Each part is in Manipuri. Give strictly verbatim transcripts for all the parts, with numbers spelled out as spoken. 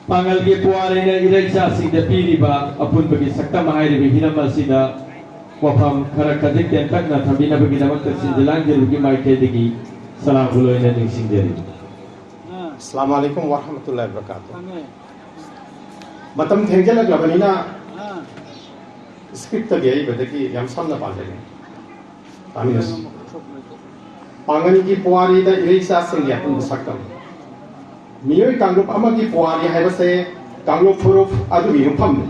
ꯄꯥꯡꯒꯜꯒꯤ ꯄꯨꯋꯥꯔꯤꯅ ꯏꯔꯩꯆꯥꯁꯤꯡꯗ ꯄꯤꯔꯤꯕ ꯑꯄꯨꯟꯕꯒꯤ ꯁꯛꯇꯝ ꯍꯥꯏꯔꯤꯕ ꯍꯤꯔꯝ ꯑꯁꯤꯗ ꯋꯥꯐꯝ ꯈꯔ ꯈꯖꯤꯛ ꯇꯦꯟꯇꯛꯅ ꯊꯝꯕꯤꯅꯕꯒꯤꯗꯃꯛꯇ ꯁꯤꯟꯖ ꯂꯥꯡꯖꯔꯨꯒꯤ ꯃꯥꯏꯀꯩꯗꯒꯤ ꯁꯂꯥꯝ ꯂꯣꯏꯅ ꯅꯤꯡꯁꯤꯡꯖꯔꯤ꯫ ꯑꯁꯂꯥꯃꯨ ꯑꯂꯥꯏꯀꯨꯝ ꯋꯥꯔꯍꯃꯇꯨꯜꯂꯥꯍꯤ ꯋꯥꯕꯔꯀꯥꯇꯨꯍ꯫ ꯃꯇꯝ ꯊꯦꯡꯖꯤꯜꯂꯛꯂꯕꯅꯤꯅ ꯁ꯭ꯀ꯭ꯔꯤꯞꯇꯒꯤ ꯑꯏꯕꯗꯒꯤ ꯌꯥꯝ ꯁꯝꯅ ꯄꯥꯖꯒꯦ꯫ ꯇꯥꯃꯤꯜ ꯑꯁꯤ ꯄꯥꯡꯒꯜꯒꯤ ꯄꯨꯋꯥꯔꯤꯗ ꯏꯔꯩꯆꯥꯁꯤꯡꯒꯤ ꯑꯄꯨꯟꯕ ꯁꯛꯇꯝ꯫ ꯃꯤꯑꯣꯏ ꯀꯥꯡꯂꯨꯞ ꯑꯃꯒꯤ ꯄꯨꯋꯥꯔꯤ ꯍꯥꯏꯕꯁꯦ ꯀꯥꯡꯂꯨꯞ ꯐꯨꯔꯨꯞ ꯑꯗꯨꯒꯤ ꯌꯨꯝꯐꯝꯅꯤ꯫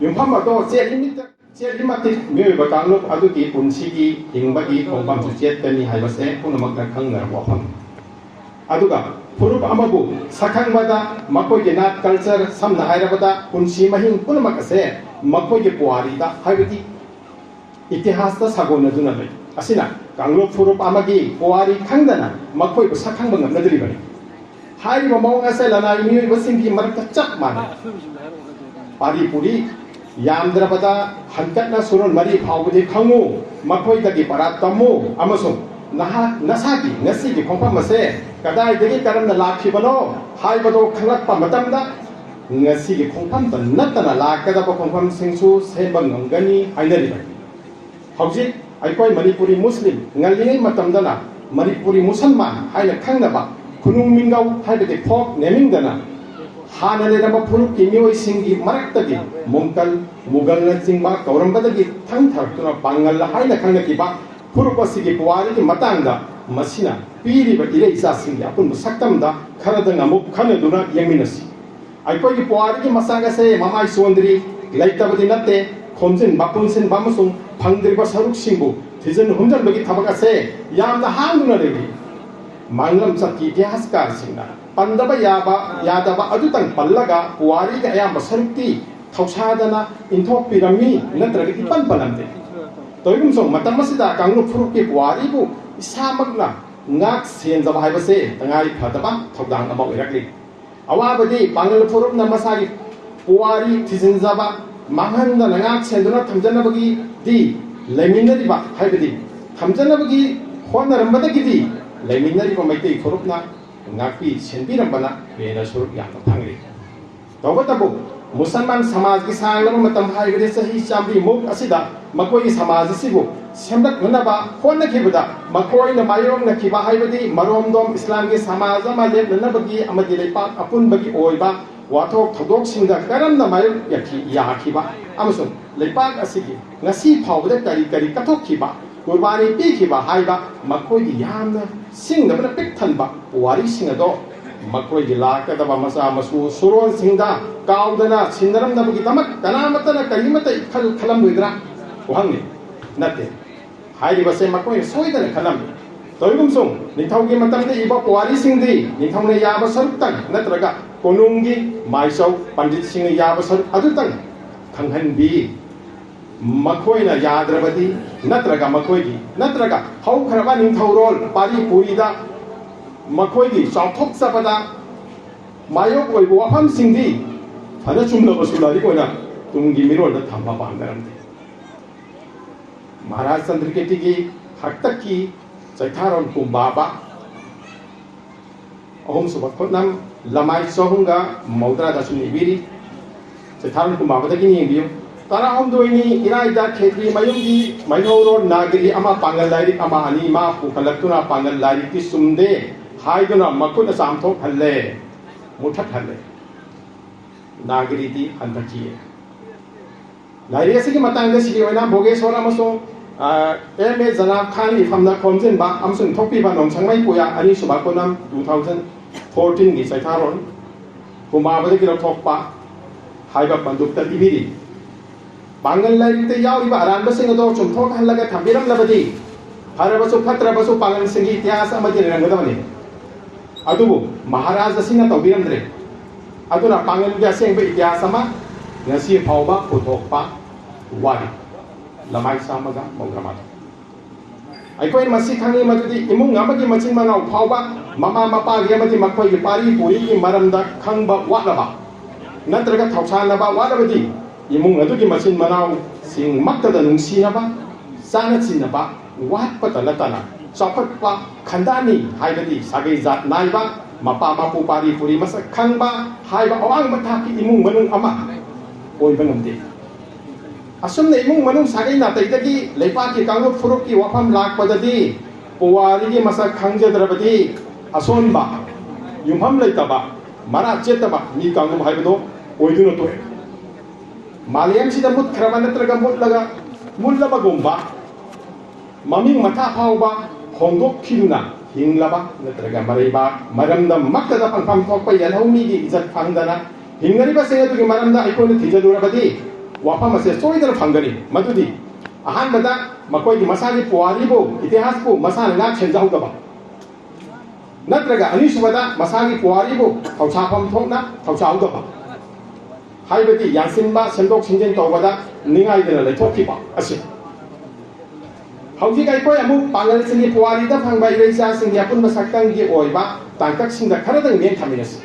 ꯌꯨꯝꯐꯝ ꯑꯗꯣ ꯆꯦꯠꯂꯤ ꯃꯇꯤꯛ, ꯆꯦꯠꯂꯤ ꯃꯇꯤꯛ ꯃꯤꯑꯣꯏꯕ ꯀꯥꯡꯂꯨꯞ ꯑꯗꯨꯒꯤ ꯄꯨꯟꯁꯤꯒꯤ ꯍꯤꯡꯕꯒꯤ ꯈꯣꯡꯐꯝꯁꯨ ꯆꯦꯠꯀꯅꯤ ꯍꯥꯏꯕꯁꯦ ꯄꯨꯝꯅꯃꯛꯅ ꯈꯪꯅꯔꯕ ꯋꯥꯐꯝꯅꯤ꯫ ꯑꯗꯨꯒ ꯐꯨꯔꯨꯞ ꯑꯃꯕꯨ ꯁꯛꯈꯪꯕꯗ ꯃꯈꯣꯏꯒꯤ ꯅꯥꯠ, ꯀꯜꯆꯔ, ꯁꯝꯅ ꯍꯥꯏꯔꯕꯗ ꯄꯨꯟꯁꯤ ꯃꯍꯤꯡ ꯄꯨꯝꯅꯃꯛ ꯑꯁꯦ ꯃꯈꯣꯏꯒꯤ ꯄꯨꯋꯥꯔꯤꯗ, ꯍꯥꯏꯕꯗꯤ ꯏꯇꯤꯍꯥꯁꯇ ꯁꯥꯒꯣꯟꯅꯗꯨꯅ ꯂꯩ꯫ ꯑꯁꯤꯅ ꯀꯥꯡꯂꯨꯞ ꯐꯨꯔꯨꯞ ꯑꯃꯒꯤ ꯄꯨꯋꯥꯔꯤ ꯈꯪꯗꯅ ꯃꯈꯣꯏꯕꯨ ꯁꯛꯈꯪꯕ ꯉꯝꯅꯗ꯭ꯔꯤꯕꯅꯤ꯫ ꯍꯥꯏꯔꯤꯕ ꯃꯑꯣꯡ ꯑꯁꯦ ꯂꯅꯥꯏ ꯃꯤꯑꯣꯏꯕꯁꯤꯡꯒꯤ ꯃꯔꯛꯇ ꯆꯞ ꯃꯥꯟꯅꯩ꯫ ꯄꯥꯔꯤ ꯄꯨꯔꯤ ꯌꯥꯝꯗ꯭ꯔꯕꯗ ꯍꯟꯀꯠꯅ ꯁꯨꯔꯣꯟ ꯃꯔꯤ ꯐꯥꯎꯕꯗꯤ ꯈꯪꯉꯨ, ꯃꯈꯣꯏꯗꯒꯤ ꯄꯔꯥ ꯇꯝꯃꯨ, ꯑꯃꯁꯨꯡ ꯅꯍꯥꯛ ꯅꯁꯥꯒꯤ ꯉꯁꯤꯒꯤ ꯈꯣꯡꯐꯝ ꯑꯁꯦ ꯀꯗꯥꯏꯗꯒꯤ ꯀꯔꯝꯅ ꯂꯥꯛꯈꯤꯕꯅꯣ ꯍꯥꯏꯕꯗꯨ ꯈꯪꯂꯛꯄ ꯃꯇꯝꯗ, ꯉꯁꯤꯒꯤ ꯈꯣꯡꯐꯝꯇ ꯅꯠꯇꯅ ꯂꯥꯛꯀꯗꯕ ꯈꯣꯡꯐꯝꯁꯤꯡꯁꯨ ꯁꯦꯝꯕ ꯉꯝꯒꯅꯤ ꯍꯥꯏꯅꯔꯤꯕꯅꯤ꯫ ꯍꯧꯖꯤꯛ ꯑꯩꯈꯣꯏ ꯃꯅꯤꯄꯨꯔꯤ ꯃꯨꯁꯂꯤꯝ, ꯉꯜꯂꯤꯉꯩ ꯃꯇꯝꯗꯅ ꯃꯅꯤꯄꯨꯔꯤ ꯃꯨꯁꯜꯃꯥꯟ ꯍꯥꯏꯅ ꯈꯪꯅꯕ ꯈꯨꯅꯨꯡ ꯃꯤꯡꯒꯧ ꯍꯥꯏꯕꯗꯤ ꯐꯣꯛ ꯅꯦꯃꯤꯡꯗꯅ ꯍꯥꯟꯅ ꯂꯩꯔꯝꯕ ꯐꯨꯔꯨꯞꯀꯤ ꯃꯤꯑꯣꯏꯁꯤꯡꯒꯤ ꯃꯔꯛꯇꯒꯤ ꯃꯨꯡꯀꯜ, ꯃꯨꯒꯜꯅꯆꯤꯡꯕ ꯀꯧꯔꯝꯕꯗꯒꯤ ꯊꯪꯊꯔꯛꯇꯨꯅ ꯄꯥꯡꯒꯜ ꯍꯥꯏꯅ ꯈꯪꯅꯈꯤꯕ ꯐꯨꯔꯨꯞ ꯑꯁꯤꯒꯤ ꯄꯨꯋꯥꯔꯤꯒꯤ ꯃꯇꯥꯡꯗ ꯃꯁꯤꯅ ꯄꯤꯔꯤꯕ ꯏꯔꯩ ꯏꯆꯥꯁꯤꯡꯒꯤ ꯑꯄꯨꯟꯕ ꯁꯛꯇꯝꯗ ꯈꯔꯗꯪ ꯑꯃꯨꯛ ꯈꯟꯅꯗꯨꯅ ꯌꯦꯡꯃꯤꯟꯅꯁꯤ꯫ ꯑꯩꯈꯣꯏꯒꯤ ꯄꯨꯋꯥꯔꯤꯒꯤ ꯃꯆꯥꯛ ꯑꯁꯦ ꯃꯃꯥꯏ ꯆꯣꯟꯗ꯭ꯔꯤ, ꯂꯩꯇꯕꯗꯤ ꯅꯠꯇꯦ꯫ ꯈꯣꯝꯖꯤꯟꯕ, ꯄꯨꯟꯁꯤꯟꯕ ꯑꯃꯁꯨꯡ ꯐꯪꯗ꯭ꯔꯤꯕ ꯁꯔꯨꯛꯁꯤꯡꯕꯨ ꯊꯤꯖꯤꯟ ꯍꯨꯝꯖꯤꯟꯕꯒꯤ ꯊꯕꯛ ꯑꯁꯦ ꯌꯥꯝꯅ ꯍꯥꯡꯗꯨꯅ ꯂꯩꯔꯤ꯫ ꯃꯥꯡꯂꯝꯆꯠꯀꯤ ꯏꯇꯤꯍꯥꯁꯀꯥꯔꯁꯤꯡꯅ ꯄꯟꯗꯕ ꯌꯥꯕ, ꯌꯥꯗꯕ ꯑꯗꯨꯇꯪ ꯄꯜꯂꯒ ꯄꯨꯋꯥꯔꯤꯒꯤ ꯑꯌꯥꯝꯕ ꯁꯔꯨꯛꯇꯤ ꯊꯧꯁꯥꯗꯅ ꯏꯟꯊꯣꯛꯄꯤꯔꯝꯃꯤ, ꯅꯠꯇ꯭ꯔꯒ ꯏꯄꯟ ꯄꯜꯂꯝꯗꯦ꯫ ꯇꯧꯏꯒꯨꯝꯁꯨꯡ ꯃꯇꯝ ꯑꯁꯤꯗ ꯀꯥꯡꯂꯨꯞ ꯐꯨꯔꯨꯞꯀꯤ ꯄꯨꯋꯥꯔꯤꯕꯨ ꯏꯁꯥꯃꯛꯅ ꯉꯥꯛ ꯁꯦꯟꯖꯕ ꯍꯥꯏꯕꯁꯦ ꯇꯉꯥꯏ ꯐꯗꯕ ꯊꯧꯗꯥꯡ ꯑꯃ ꯑꯣꯏꯔꯛꯂꯤ꯫ ꯑꯋꯥꯕꯗꯤ ꯄꯥꯡꯒꯜ ꯐꯨꯔꯨꯞꯅ ꯃꯁꯥꯒꯤ ꯄꯨꯋꯥꯔꯤ ꯊꯤꯖꯤꯟꯖꯕ, ꯃꯥꯡꯍꯟꯗꯅ ꯉꯥꯛ ꯁꯦꯟꯗꯨꯅ ꯊꯝꯖꯅꯕꯒꯤꯗꯤ ꯂꯩꯃꯤꯟꯅꯔꯤꯕ, ꯍꯥꯏꯕꯗꯤ ꯊꯝꯖꯅꯕꯒꯤ ꯍꯣꯠꯅꯔꯝꯕꯗꯒꯤꯗꯤ ꯂꯩꯃꯤꯟꯅꯔꯤꯕ ꯃꯩꯇꯩ ꯐꯨꯔꯨꯞꯅ ꯉꯥꯛꯄꯤ ꯁꯦꯟꯕꯤꯔꯝꯕꯅ ꯍꯦꯟꯅ ꯁꯔꯨꯛ ꯌꯥꯝꯅ ꯐꯪꯂꯤ꯫ ꯇꯧꯕꯇꯕꯨ, ꯃꯨꯁꯜꯃꯥꯟ ꯁꯃꯥꯖꯒꯤ ꯁꯥꯡꯂꯕ ꯃꯇꯝ, ꯍꯥꯏꯕꯗꯤ ꯆꯍꯤ ꯆꯥꯝꯃꯔꯤꯃꯨꯛ ꯑꯁꯤꯗ, ꯃꯈꯣꯏꯒꯤ ꯁꯃꯥꯖ ꯑꯁꯤꯕꯨ ꯁꯦꯝꯂꯛꯅꯅꯕ ꯍꯣꯠꯅꯈꯤꯕꯗ, ꯃꯈꯣꯏꯅ ꯃꯥꯌꯣꯛꯅꯈꯤꯕ, ꯍꯥꯏꯕꯗꯤ ꯃꯔꯣꯝꯗꯣꯝ ꯏꯁꯂꯥꯝꯒꯤ ꯁꯃꯥꯖ ꯑꯃ ꯂꯦꯞꯅꯅꯕꯒꯤ ꯑꯃꯗꯤ ꯂꯩꯄꯥꯛ ꯑꯄꯨꯟꯕꯒꯤ ꯑꯣꯏꯕ ꯋꯥꯊꯣꯛ ꯊꯧꯗꯣꯛꯁꯤꯡꯗ ꯀꯔꯝꯅ ꯃꯥꯌꯣꯛ ꯌꯥꯈꯤ-, ꯌꯥꯈꯤꯕ, ꯑꯃꯁꯨꯡ ꯂꯩꯄꯥꯛ ꯑꯁꯤꯒꯤ ꯉꯁꯤ ꯐꯥꯎꯕꯗ ꯀꯔꯤ ꯀꯔꯤ ꯀꯠꯊꯣꯛꯈꯤꯕ, ꯀꯨꯔꯕꯥꯅꯤ ꯄꯤꯈꯤꯕ ꯍꯥꯏꯕ ꯃꯈꯣꯏꯒꯤ ꯌꯥꯝꯅ ꯁꯤꯡꯅꯕꯅ ꯄꯤꯛ ꯊꯟꯕ ꯋꯥꯔꯤꯁꯤꯡ ꯑꯗꯣ ꯃꯈꯣꯏꯒꯤ ꯂꯥꯛꯀꯗꯕ ꯃꯆꯥ ꯃꯁꯨ ꯁꯨꯔꯣꯟꯁꯤꯡꯗ ꯀꯥꯎꯗꯅ ꯁꯤꯟꯅꯔꯝꯅꯕꯒꯤꯗꯃꯛ ꯀꯅꯥꯃꯠꯇꯅ ꯀꯔꯤꯃꯠꯇ ꯏꯈꯜ ꯈꯜꯂꯝꯂꯣꯏꯗ꯭ꯔꯥ? ꯋꯥꯍꯪꯅꯤ꯫ ꯅꯠꯇꯦ꯫ ꯍꯥꯏꯔꯤꯕꯁꯦ ꯃꯈꯣꯏꯅ ꯁꯣꯏꯗꯅ ꯈꯜꯂꯝꯃꯤ꯫ ꯇꯧꯏꯒꯨꯝꯁꯨꯡ, ꯅꯤꯡꯊꯧꯒꯤ ꯃꯇꯝꯗ ꯏꯕ ꯄꯨꯋꯥꯔꯤꯁꯤꯡꯗꯤ ꯅꯤꯡꯊꯧꯅ ꯌꯥꯕ ꯁꯔꯨꯛꯇꯪ ꯅꯠꯇ꯭ꯔꯒ ꯀꯣꯅꯨꯡꯒꯤ ꯃꯥꯏꯆꯧ ꯄꯟꯗꯤꯠꯁꯤꯡꯅ ꯌꯥꯕ ꯁꯔꯨꯛ ꯑꯗꯨꯇꯪ ꯈꯪꯍꯟꯕꯤ꯫ ꯃꯈꯣꯏꯅ ꯌꯥꯗ꯭ꯔꯕꯗꯤ, ꯅꯠꯇ꯭ꯔꯒ ꯃꯈꯣꯏꯒꯤ, ꯅꯠꯇ꯭ꯔꯒ ꯍꯧꯈ꯭ꯔꯕ ꯅꯤꯡꯊꯧꯔꯣꯜ ꯄꯥꯔꯤ ꯄꯨꯔꯤꯗ ꯃꯈꯣꯏꯒꯤ ꯆꯥꯎꯊꯣꯛꯆꯕꯗ ꯃꯥꯌꯣꯛ ꯑꯣꯏꯕ ꯋꯥꯐꯝꯁꯤꯡꯗꯤ ꯐꯅ ꯆꯨꯝꯂꯕꯁꯨ ꯂꯥꯏꯔꯤꯛ ꯑꯣꯏꯅ ꯇꯨꯡꯒꯤ ꯃꯤꯔꯣꯜꯗ ꯊꯝꯕ ꯄꯥꯝꯅꯔꯝꯗꯦ꯫ ꯃꯍꯥꯔꯥꯖ ꯆꯟꯗ꯭ꯔꯀꯤꯔꯇꯤꯒꯤ ꯍꯥꯛꯇꯛꯀꯤ ꯆꯩꯊꯥꯔꯣꯜ ꯀꯨꯝꯕꯥꯕ, ꯑꯍꯨꯝꯁꯨꯕ ꯈꯨꯠꯅꯝ, ꯂꯃꯥꯏ ꯆꯍꯨꯝꯒ ꯃꯧꯗ꯭ꯔꯥꯗ ꯁꯨꯝ ꯏꯕꯤꯔꯤ꯫ ꯆꯩꯊꯥꯔꯣꯜ ꯀꯨꯝꯕꯥꯕꯗꯒꯤꯅꯤ, ꯌꯦꯡꯕꯤꯌꯨ꯫ ꯇꯔꯥꯍꯨꯝꯗꯣꯏꯅꯤ ꯏꯔꯥꯏꯗ ꯈꯦꯇ꯭ꯔꯤ ꯃꯌꯨꯝꯒꯤ ꯃꯩꯍꯧꯔꯣꯜ ꯅꯥꯒꯔꯤ ꯑꯃ ꯄꯥꯡꯒꯜ ꯂꯥꯏꯔꯤꯛ ꯑꯃ ꯑꯅꯤ ꯃꯥ ꯄꯨꯈꯠꯂꯛꯇꯨꯅ ꯄꯥꯡꯒꯜ ꯂꯥꯏꯔꯤꯛꯇꯤ ꯆꯨꯝꯗꯦ ꯍꯥꯏꯗꯨꯅ ꯃꯈꯨꯠꯅ ꯆꯥꯝꯊꯣꯛꯍꯜꯂꯦ, ꯃꯨꯊꯠꯍꯜꯂꯦ꯫ ꯅꯥꯒꯔꯤꯗꯤ ꯍꯟꯊꯈꯤꯌꯦ꯫ ꯂꯥꯏꯔꯤꯛ ꯑꯁꯤꯒꯤ ꯃꯇꯥꯡꯗ ꯁꯤꯒꯤ ꯑꯣꯏꯅ ꯚꯣꯒꯦꯁꯣꯔ ꯑꯃꯁꯨꯡ, ꯑ, ꯑꯦꯝ ꯑꯦ ꯖꯅꯥꯕ ꯈꯥꯟ ꯏꯐꯝꯗ ꯈꯣꯝꯖꯤꯟꯕ ꯑꯃꯁꯨꯡ ꯊꯣꯛꯄꯤꯕ ꯅꯣꯡꯁꯪꯃꯩ ꯄꯨꯌꯥ ꯑꯅꯤꯁꯨꯕ ꯈꯨꯅꯝ two thousand fourteen ꯒꯤ ꯆꯩꯊꯥꯔꯣꯜ ꯀꯨꯃꯥꯕꯗꯒꯤ ꯂꯧꯊꯣꯛꯄ ꯍꯥꯏꯕ ꯄꯟꯗꯨꯞꯇ ꯄꯤꯕꯤꯔꯤ꯫ ꯄꯥꯡꯒꯜ ꯂꯥꯏꯔꯤꯛꯇ ꯌꯥꯎꯔꯤꯕ ꯑꯔꯥꯟꯕꯁꯤꯡ ꯑꯗꯨ ꯆꯨꯝꯊꯣꯛꯍꯜꯂꯒ ꯊꯝꯕꯤꯔꯝꯂꯕꯗꯤ, ꯐꯔꯕꯁꯨ ꯐꯠꯇ꯭ꯔꯕꯁꯨ ꯄꯥꯡꯒꯜꯁꯤꯡꯒꯤ ꯏꯇꯤꯍꯥꯁ ꯑꯃꯗꯤ ꯂꯩꯔꯝꯒꯗꯕꯅꯤ꯫ ꯑꯗꯨꯕꯨ ꯃꯍꯥꯔꯥꯖ ꯑꯁꯤꯅ ꯇꯧꯕꯤꯔꯝꯗ꯭ꯔꯦ꯫ ꯑꯗꯨꯅ ꯄꯥꯡꯒꯜꯒꯤ ꯑꯁꯦꯡꯕ ꯏꯇꯤꯍꯥꯁ ꯑꯃ ꯉꯁꯤ ꯐꯥꯎꯕ ꯄꯨꯊꯣꯛꯄ ꯋꯥꯠꯂꯤ꯫ ꯂꯃꯥꯏ ꯆꯥꯝꯃꯒ ꯃꯧꯗ꯭ꯔꯥ ꯃꯥꯊꯣꯏ꯫ ꯑꯩꯈꯣꯏꯅ ꯃꯁꯤ ꯈꯪꯉꯤ ꯃꯗꯨꯗꯤ ꯏꯃꯨꯡ ꯑꯃꯒꯤ ꯃꯆꯤꯟ ꯃꯅꯥꯎ ꯐꯥꯎꯕ ꯃꯃꯥ ꯃꯄꯥꯒꯤ ꯑꯃꯗꯤ ꯃꯈꯣꯏꯒꯤ ꯄꯥꯔꯤ ꯄꯨꯔꯤꯒꯤ ꯃꯔꯝꯗ ꯈꯪꯕ ꯋꯥꯠꯂꯕ ꯅꯠꯇ꯭ꯔꯒ ꯊꯧꯁꯥꯟꯅꯕ ꯋꯥꯠꯂꯕꯗꯤ, ꯏꯃꯨꯡ ꯑꯗꯨꯒꯤ ꯃꯆꯤꯟ ꯃꯅꯥꯎꯁꯤꯡꯃꯛꯇꯗ ꯅꯨꯡꯁꯤꯅꯕ, ꯆꯥꯅ ꯆꯤꯟꯅꯕ ꯋꯥꯠꯄꯇ ꯅꯠꯇꯅ ꯆꯥꯎꯈꯠꯄ ꯈꯟꯗꯥꯅꯤ ꯍꯥꯏꯕꯗꯤ ꯁꯥꯒꯩ ꯖꯥꯠ ꯅꯥꯏꯕ, ꯃꯄꯥ ꯃꯄꯨ ꯄꯥꯔꯤ ꯄꯨꯔꯤ ꯃꯁꯛ ꯈꯪꯕ ꯍꯥꯏꯕ ꯑꯋꯥꯡꯕ ꯊꯥꯛꯀꯤ ꯏꯃꯨꯡ ꯃꯅꯨꯡ ꯑꯃ ꯑꯣꯏꯕ ꯉꯝꯗꯦ꯫ ꯑꯁꯨꯝꯅ ꯏꯃꯨꯡ ꯃꯅꯨꯡ ꯁꯥꯒꯩ ꯅꯥꯇꯩꯗꯒꯤ ꯂꯩꯄꯥꯛꯀꯤ ꯀꯥꯡꯂꯨꯞ ꯐꯨꯔꯨꯞꯀꯤ ꯋꯥꯐꯝ ꯂꯥꯛꯄꯗꯗꯤ ꯄꯨꯋꯥꯔꯤꯒꯤ ꯃꯁꯛ ꯈꯪꯖꯗ꯭ꯔꯕꯗꯤ ꯑꯁꯣꯟꯕ, ꯌꯨꯝꯐꯝ ꯂꯩꯇꯕ, ꯃꯔꯥ ꯆꯦꯠꯇꯕ ꯃꯤ ꯀꯥꯡꯂꯨꯞ ꯍꯥꯏꯕꯗꯣ ꯑꯣꯏꯗꯨꯅ ꯊꯣꯛꯑꯦ꯫ ꯃꯥꯂꯦꯝꯁꯤꯗ ꯃꯨꯠꯈ꯭ꯔꯕ ꯅꯠꯇ꯭ꯔꯒ ꯃꯨꯠꯂꯒ ꯃꯨꯠꯂꯕꯒꯨꯝꯕ ꯃꯃꯤꯡ ꯃꯊꯥ ꯐꯥꯎꯕ ꯍꯣꯡꯗꯣꯛꯈꯤꯗꯨꯅ ꯍꯤꯡꯂꯕ ꯅꯠꯇ꯭ꯔꯒ ꯃꯔꯩꯕꯥꯛ ꯃꯔꯝꯗꯝ ꯃꯛꯇꯗ ꯐꯪꯐꯝ ꯊꯣꯛꯄ ꯌꯦꯜꯍꯧꯃꯤꯒꯤ ꯏꯖꯠ ꯐꯪꯗꯅ ꯍꯤꯡꯅꯔꯤꯕꯁꯤꯡ ꯑꯗꯨꯒꯤ ꯃꯔꯝꯗ ꯑꯩꯈꯣꯏꯅ ꯊꯤꯖꯤꯜꯂꯨꯔꯕꯗꯤ ꯋꯥꯐꯝ ꯑꯁꯦ ꯁꯣꯏꯗꯅ ꯐꯪꯒꯅꯤ꯫ ꯃꯗꯨꯗꯤ ꯑꯍꯥꯟꯕꯗ ꯃꯈꯣꯏꯒꯤ ꯃꯁꯥꯒꯤ ꯄꯨꯋꯥꯔꯤꯕꯨ, ꯏꯇꯤꯍꯥꯁꯄꯨ ꯃꯁꯥꯅ ꯉꯥꯛ ꯁꯦꯟꯖꯍꯧꯗꯕ, ꯅꯠꯇ꯭ꯔꯒ ꯑꯅꯤꯁꯨꯕꯗ ꯃꯁꯥꯒꯤ ꯄꯨꯋꯥꯔꯤꯕꯨ ꯊꯧꯁꯥꯐꯝ ꯊꯣꯛꯅ ꯊꯧꯁꯥꯍꯧꯗꯕ, ꯍꯥꯏꯕꯗꯤ ꯌꯥꯟꯁꯤꯟꯕ, ꯁꯦꯝꯗꯣꯛ ꯁꯦꯝꯖꯤꯟ ꯇꯧꯕꯗ ꯅꯤꯡꯉꯥꯏꯗꯅ ꯂꯩꯊꯣꯛꯈꯤꯕ ꯑꯁꯤ꯫ ꯍꯧꯖꯤꯛ ꯑꯩꯈꯣꯏ ꯑꯃꯨꯛ ꯄꯥꯡꯒꯜꯁꯤꯡꯒꯤ ꯄꯨꯋꯥꯔꯤꯗ ꯐꯪꯕ ꯏꯔꯩꯆꯥꯁꯤꯡꯒꯤ ꯑꯄꯨꯟꯕ ꯁꯛꯇꯝꯒꯤ ꯑꯣꯏꯕ ꯇꯥꯡꯀꯛꯁꯤꯡꯗ ꯈꯔꯗꯪ ꯃꯤꯠꯌꯦꯡ ꯊꯝꯃꯤꯟꯅꯁꯤ꯫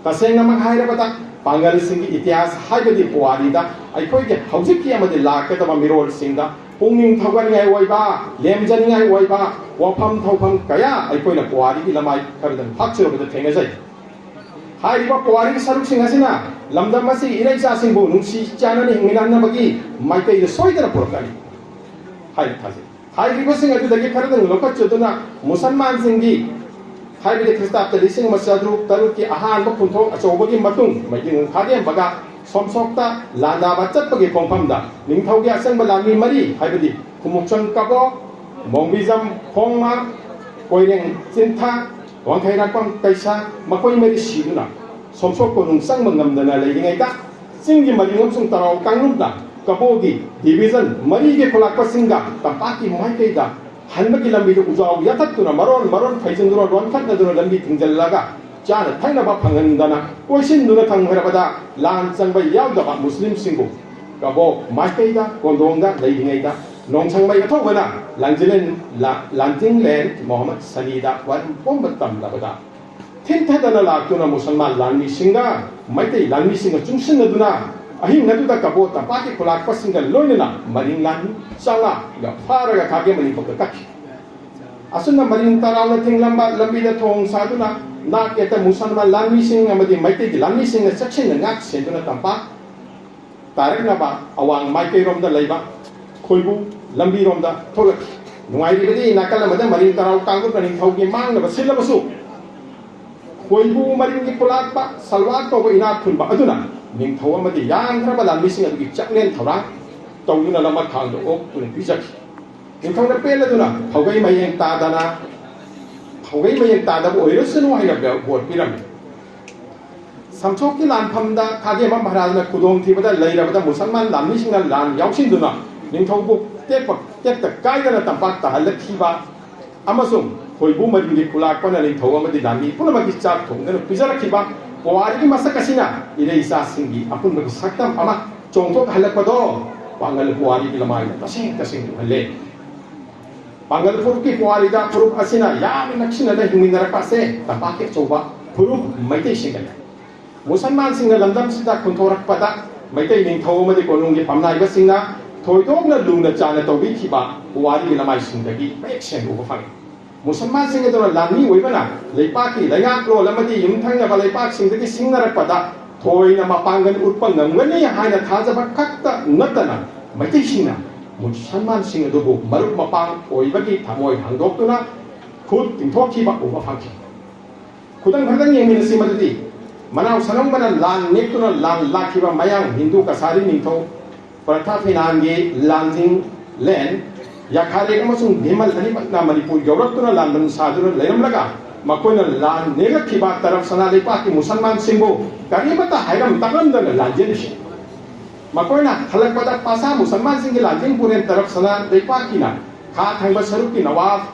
ꯇꯁꯦꯡꯅꯃꯛ ꯍꯥꯏꯔꯕꯗ ꯄꯥꯡꯒꯜꯁꯤꯡꯒꯤ ꯏꯇꯤꯍꯥꯁ ꯍꯥꯏꯕꯗꯤ ꯄꯨꯋꯥꯔꯤꯗ ꯑꯩꯈꯣꯏꯒꯤ ꯍꯧꯖꯤꯛꯀꯤ ꯑꯃꯗꯤ ꯂꯥꯛꯀꯗꯕ ꯃꯤꯔꯣꯜꯁꯤꯡꯗ ꯄꯨꯛꯅꯤꯡ ꯊꯧꯒꯠꯅꯤꯡꯉꯥꯏ ꯑꯣꯏꯕ, ꯂꯦꯝꯖꯅꯤꯡꯉꯥꯏ ꯑꯣꯏꯕ ꯋꯥꯐꯝ ꯊꯧꯐꯝ ꯀꯌꯥ ꯑꯩꯈꯣꯏꯅ ꯄꯨꯋꯥꯔꯤꯒꯤ ꯂꯃꯥꯏ ꯈꯔꯗꯪ ꯐꯥꯛꯆꯔꯨꯕꯗ ꯊꯦꯡꯅꯖꯩ꯫ ꯍꯥꯏꯔꯤꯕ ꯄꯨꯋꯥꯔꯤꯒꯤ ꯁꯔꯨꯛꯁꯤꯡ ꯑꯁꯤꯅ ꯂꯝꯗꯝ ꯑꯁꯤꯒꯤ ꯏꯔꯩꯆꯥꯁꯤꯡꯕꯨ ꯅꯨꯡꯁꯤ ꯆꯥꯟꯅꯅ ꯍꯤꯡꯃꯤꯟꯅꯅꯕꯒꯤ ꯃꯥꯏꯀꯩꯗ ꯁꯣꯏꯗꯅ ꯄꯨꯔꯛꯀꯅꯤ ꯍꯥꯏꯅ ꯊꯥꯖꯩ꯫ ꯍꯥꯏꯔꯤꯕꯁꯤꯡ ꯑꯗꯨꯗꯒꯤ ꯈꯔꯗꯪ ꯂꯧꯈꯠꯆꯗꯨꯅ ꯃꯨꯁꯜꯃꯥꯟꯁꯤꯡꯒꯤ, ꯍꯥꯏꯕꯗꯤ ꯈ꯭ꯔꯤꯁꯇꯥꯕꯗ ꯂꯤꯁꯤꯡ ꯑꯃ ꯆꯥꯇ꯭ꯔꯨꯛ ꯇꯔꯨꯛꯀꯤ ꯑꯍꯥꯟꯕ ꯈꯨꯟꯊꯣꯛ ꯑꯆꯧꯕꯒꯤ ꯃꯇꯨꯡ ꯃꯩꯇꯩ ꯅꯤꯡꯊꯧ ꯈꯥꯒꯦꯝꯕꯒ ꯁꯣꯝꯁꯣꯛꯇ ꯂꯥꯟꯗꯥꯕ ꯆꯠꯄꯒꯤ ꯈꯣꯡꯐꯝꯗ ꯅꯤꯡꯊꯧꯒꯤ ꯑꯆꯪꯕ ꯂꯥꯟꯃꯤ ꯃꯔꯤ, ꯍꯥꯏꯕꯗꯤ ꯈꯨꯃꯨꯛꯆꯪ ꯀꯕꯣꯛ, ꯃꯣꯡꯕꯤꯖꯝ ꯈꯣꯡꯃ, ꯀꯣꯏꯔꯦꯡ ꯆꯤꯟꯊꯥ, ꯋꯥꯡꯈꯩꯔꯥꯛꯄꯝ ꯀꯩꯁꯥ, ꯃꯈꯣꯏ ꯃꯔꯤ ꯁꯤꯗꯨꯅ ꯁꯣꯝꯁꯣꯛ ꯀꯣꯅꯨꯡ ꯆꯪꯕ ꯉꯝꯗꯅ ꯂꯩꯔꯤꯉꯩꯗ, ꯆꯤꯡꯒꯤ ꯃꯔꯤꯡ ꯑꯃꯁꯨꯡ ꯇꯔꯥꯎ ꯀꯥꯡꯂꯨꯞꯅ ꯀꯕꯣꯒꯤ ꯗꯤꯕꯤꯖꯟ ꯃꯔꯤꯒꯤ ꯈꯨꯂꯥꯛꯄꯁꯤꯡꯒ ꯇꯝꯄꯥꯛꯀꯤ ꯃꯥꯏꯀꯩꯗ ꯍꯟꯕꯒꯤ ꯂꯝꯕꯤꯗ ꯎꯖꯥꯎ ꯌꯥꯊꯠꯇꯨꯅ ꯃꯔꯣꯟ ꯃꯔꯣꯟ ꯐꯩꯖꯤꯟꯗꯨꯅ ꯂꯣꯟꯈꯠꯅꯗꯨꯅ ꯂꯝꯕꯤ ꯊꯤꯡꯖꯤꯜꯂꯒ ꯆꯥꯅ ꯊꯛꯅꯕ ꯐꯪꯍꯟꯗꯅ ꯀꯣꯏꯁꯤꯟꯗꯨꯅ ꯊꯝꯈ꯭ꯔꯕꯗ ꯂꯥꯟ ꯆꯪꯕ ꯌꯥꯎꯗꯕ ꯃꯨꯁꯂꯤꯝꯁꯤꯡꯕꯨ ꯀꯕꯣꯛ ꯃꯥꯏꯀꯩꯗ ꯀꯣꯟꯗꯣꯡꯗ ꯂꯩꯔꯤꯉꯩꯗ ꯅꯣꯡꯁꯪꯃꯩ ꯑꯊꯧꯕꯅ ꯂꯥꯟꯖꯤꯂꯦꯟ ꯂꯥ-, ꯂꯥꯟꯖꯤꯡꯂꯦꯟ ꯃꯣꯍꯝꯃꯗ ꯁꯅꯤꯗ ꯋꯥꯔꯦꯝ ꯄꯨꯝꯕ ꯇꯝꯂꯕꯗ ꯊꯤꯟꯊꯗꯅ ꯂꯥꯛꯇꯨꯅ ꯃꯨꯁꯜꯃꯥꯟ ꯂꯥꯟꯃꯤꯁꯤꯡꯒ ꯃꯩꯇꯩ ꯂꯥꯟꯃꯤꯁꯤꯡꯒ ꯆꯨꯡꯁꯤꯟꯅꯗꯨꯅ ꯑꯍꯤꯡ ꯑꯗꯨꯗ ꯀꯕꯣ ꯇꯝꯄꯥꯛꯀꯤ ꯈꯨꯂꯥꯛꯄꯁꯤꯡꯒ ꯂꯣꯏꯅꯅ ꯃꯔꯤꯡ ꯂꯥꯟꯃꯤ ꯆꯥꯝꯃꯉꯥꯒ ꯐꯥꯔꯒ ꯈꯥꯒꯦ ꯃꯅꯤꯄꯨꯔꯗ ꯀꯛꯈꯤ꯫ ꯑꯁꯨꯝꯅ ꯃꯔꯤꯡ ꯇꯔꯥꯎꯅ ꯊꯤꯡꯂꯝꯕ ꯂꯝꯕꯤꯗ ꯊꯣꯡ ꯁꯥꯗꯨꯅ ꯅꯥꯛ ꯌꯦꯠꯇ ꯃꯨꯁꯜꯃꯥꯟ ꯂꯥꯟꯃꯤꯁꯤꯡ ꯑꯃꯗꯤ ꯃꯩꯇꯩꯒꯤ ꯂꯥꯟꯃꯤꯁꯤꯡꯅ ꯆꯦꯛꯁꯤꯟꯅ ꯉꯥꯛ ꯁꯦꯟꯗꯨꯅ ꯇꯝꯄꯥꯛ ꯇꯥꯔꯛꯅꯕ ꯑꯋꯥꯡ ꯃꯥꯏꯀꯩꯔꯣꯝꯗ ꯂꯩꯕ ꯈꯣꯏꯕꯨ ꯂꯝꯕꯤꯔꯣꯝꯗ ꯊꯣꯛꯂꯛꯈꯤ꯫ ꯅꯨꯡꯉꯥꯏꯔꯤꯕꯗꯤ ꯅꯥꯀꯜ ꯑꯃꯗ ꯃꯔꯤꯡ ꯇꯔꯥꯎ ꯀꯥꯡꯂꯨꯞꯅ ꯅꯤꯡꯊꯧꯒꯤ ꯃꯥꯡꯅꯕ ꯁꯤꯜꯂꯕꯁꯨ, ꯈꯣꯏꯕꯨ ꯃꯔꯤꯡꯒꯤ ꯈꯨꯂꯥꯛꯄ ꯁꯜꯋꯥꯛ ꯀꯧꯕ ꯏꯅꯥꯛ ꯈꯨꯟꯕ ꯑꯗꯨꯅ ꯅꯤꯡꯊꯧ ꯑꯃꯗꯤ ꯌꯥꯝꯈ꯭ꯔꯕ ꯂꯥꯟꯃꯤꯁꯤꯡ ꯑꯗꯨꯒꯤ ꯆꯥꯛꯂꯦꯟ ꯊꯧꯔꯥꯡ ꯇꯧꯗꯨꯅ ꯂꯃꯈꯥꯡꯗ ꯑꯣꯛꯇꯨꯅ ꯄꯤꯖꯈꯤ꯫ ꯅꯤꯡꯊꯧꯅ ꯄꯦꯜꯂꯗꯨꯅ ꯐꯧꯒꯩ ꯃꯌꯦꯡ ꯇꯥꯗꯅ, ꯐꯧꯒꯩ ꯃꯌꯦꯡ ꯇꯥꯗꯕ ꯑꯣꯏꯔꯁꯅꯨ ꯍꯥꯏꯅ ꯕꯣꯔ ꯄꯤꯔꯝꯃꯤ꯫ ꯁꯝꯁꯣꯛꯀꯤ ꯂꯥꯟꯐꯝꯗ ꯈꯥꯒꯦꯝꯕ ꯃꯍꯥꯔꯥꯖꯅ ꯈꯨꯗꯣꯡꯊꯤꯕꯗ ꯂꯩꯔꯕꯗ ꯃꯨꯁꯜꯃꯥꯟ ꯂꯥꯟꯃꯤꯁꯤꯡꯅ ꯂꯥꯟ ꯌꯥꯎꯁꯤꯟꯗꯨꯅ ꯅꯤꯡꯊꯧꯕꯨ ꯇꯦꯛꯄ ꯇꯦꯛꯇ ꯀꯥꯏꯗꯅ ꯇꯝꯄꯥꯛ ꯇꯥꯍꯜꯂꯛꯈꯤꯕ ꯑꯃꯁꯨꯡ ꯈꯣꯏꯕꯨ ꯃꯔꯤꯡꯒꯤ ꯈꯨꯂꯥꯛꯄꯅ ꯅꯤꯡꯊꯧ ꯑꯃꯗꯤ ꯂꯥꯟꯃꯤ ꯄꯨꯝꯅꯃꯛꯀꯤ ꯆꯥꯛ ꯊꯣꯡꯗꯨꯅ ꯄꯤꯖꯔꯛꯈꯤꯕ ꯄꯨꯋꯥꯔꯤꯒꯤ ꯃꯁꯛ ꯑꯁꯤꯅ ꯏꯔꯩ ꯏꯆꯥꯁꯤꯡꯒꯤ ꯑꯄꯨꯟꯕꯒꯤ ꯁꯛꯇꯝ ꯑꯃ ꯆꯣꯡꯊꯣꯛꯍꯜꯂꯛꯄꯗꯣ ꯄꯥꯡꯒꯜ ꯄꯨꯋꯥꯔꯤꯒꯤ ꯂꯃꯥꯏꯗ ꯇꯁꯦꯡ ꯇꯁꯦꯡ ꯎꯍꯜꯂꯦ꯫ ꯄꯥꯡꯒꯜ ꯐꯨꯔꯨꯞꯀꯤ ꯄꯨꯋꯥꯔꯤꯗ ꯐꯨꯔꯨꯞ ꯑꯁꯤꯅ ꯌꯥꯝꯅ ꯅꯛꯁꯤꯟꯅꯅ ꯍꯤꯡꯃꯤꯟꯅꯔꯛꯄ ꯑꯁꯦ ꯇꯝꯄꯥꯛꯀꯤ ꯑꯆꯧꯕ ꯐꯨꯔꯨꯞ ꯃꯩꯇꯩꯁꯤꯡꯅ ꯂꯩ꯫ ꯃꯨꯁꯜꯃꯥꯟꯁꯤꯡꯅ ꯂꯝꯗꯝꯁꯤꯗ ꯈꯨꯟꯊꯣꯔꯛꯄꯗ ꯃꯩꯇꯩ ꯅꯤꯡꯊꯧ ꯑꯃꯗꯤ ꯀꯣꯅꯨꯡꯒꯤ ꯐꯝꯅꯥꯏꯕꯁꯤꯡꯅ ꯊꯣꯏꯗꯣꯛꯅ ꯂꯨꯅ ꯆꯥꯅ ꯇꯧꯕꯤꯈꯤꯕ ꯄꯨꯋꯥꯔꯤꯒꯤ ꯂꯃꯥꯏꯁꯤꯡꯗꯒꯤ ꯃꯌꯦꯛ ꯁꯦꯡꯅ ꯎꯕ ꯐꯪꯏ꯫ ꯃꯨꯁꯜꯃꯥꯟꯁꯤꯡ ꯑꯗꯨꯅ ꯂꯥꯟꯃꯤ ꯑꯣꯏꯕꯅ ꯂꯩꯄꯥꯛꯀꯤ ꯂꯩꯉꯥꯛꯂꯣꯟ ꯑꯃꯗꯤ ꯌꯨꯝꯊꯪꯅꯕ ꯂꯩꯄꯥꯛꯁꯤꯡꯗꯒꯤ ꯁꯤꯡꯅꯔꯛꯄꯗ ꯊꯣꯏꯅ ꯃꯄꯥꯡꯒꯜ ꯎꯠꯄ ꯉꯝꯒꯅꯤ ꯍꯥꯏꯅ ꯊꯥꯖꯕ ꯈꯛꯇ ꯅꯠꯇꯅ ꯃꯩꯇꯩꯁꯤꯡꯅ ꯃꯨꯁꯜꯃꯥꯟꯁꯤꯡ ꯑꯗꯨꯕꯨ ꯃꯔꯨꯞ ꯃꯄꯥꯡ ꯑꯣꯏꯕꯒꯤ ꯊꯃꯣꯏ ꯍꯥꯡꯗꯣꯛꯇꯨꯅ ꯈꯨꯠ ꯇꯤꯡꯊꯣꯛꯈꯤꯕ ꯎꯕ ꯐꯪꯈꯤ꯫ ꯈꯨꯗꯝ ꯈꯔꯗꯪ ꯌꯦꯡꯃꯤꯟꯅꯁꯤ꯫ ꯃꯗꯨꯗꯤ ꯃꯅꯥꯎ ꯁꯅꯝꯕꯅ ꯂꯥꯟ ꯅꯦꯛꯇꯨꯅ ꯂꯥꯟ ꯂꯥꯛꯈꯤꯕ ꯃꯌꯥꯡ ꯍꯤꯟꯗꯨ ꯀꯁꯥꯔꯤ ꯅꯤꯡꯊꯧ ꯄ꯭ꯔꯊꯥꯐꯤꯅꯥꯟꯒꯤ ꯂꯥꯟꯖꯤꯡ ꯂꯦꯟ ꯌꯥꯈꯥꯔꯦꯛ ꯑꯃꯁꯨꯡ ꯚꯤꯃꯜ ꯑꯅꯤꯃꯛꯅ ꯃꯅꯤꯄꯨꯔ ꯌꯧꯔꯛꯇꯨꯅ ꯂꯥꯟꯕꯟ ꯁꯥꯗꯨꯅ ꯂꯩꯔꯝꯂꯒ ꯃꯈꯣꯏꯅ ꯂꯥꯟ ꯅꯦꯛꯂꯛꯈꯤꯕ ꯇꯔꯞ ꯁꯅꯥ ꯂꯩꯄꯥꯛꯀꯤ ꯃꯨꯁꯜꯃꯥꯟꯁꯤꯡꯕꯨ ꯀꯔꯤꯃꯠꯇ ꯍꯥꯏꯔꯝ ꯇꯥꯛꯂꯝꯗꯅ ꯂꯥꯟꯖꯦꯜꯂꯤꯁꯤ꯫ ꯃꯈꯣꯏꯅ ꯍꯜꯂꯛꯄꯗ ꯄꯥꯁꯥ ꯃꯨꯁꯜꯃꯥꯟꯁꯤꯡꯒꯤ ꯂꯥꯟꯖꯦꯟ ꯄꯨꯔꯦꯟ ꯇꯔꯞ ꯁꯅꯥ ꯂꯩꯄꯥꯛꯀꯤꯅ ꯈꯥ ꯊꯪꯕ ꯁꯔꯨꯛꯀꯤ ꯅꯋꯥꯕ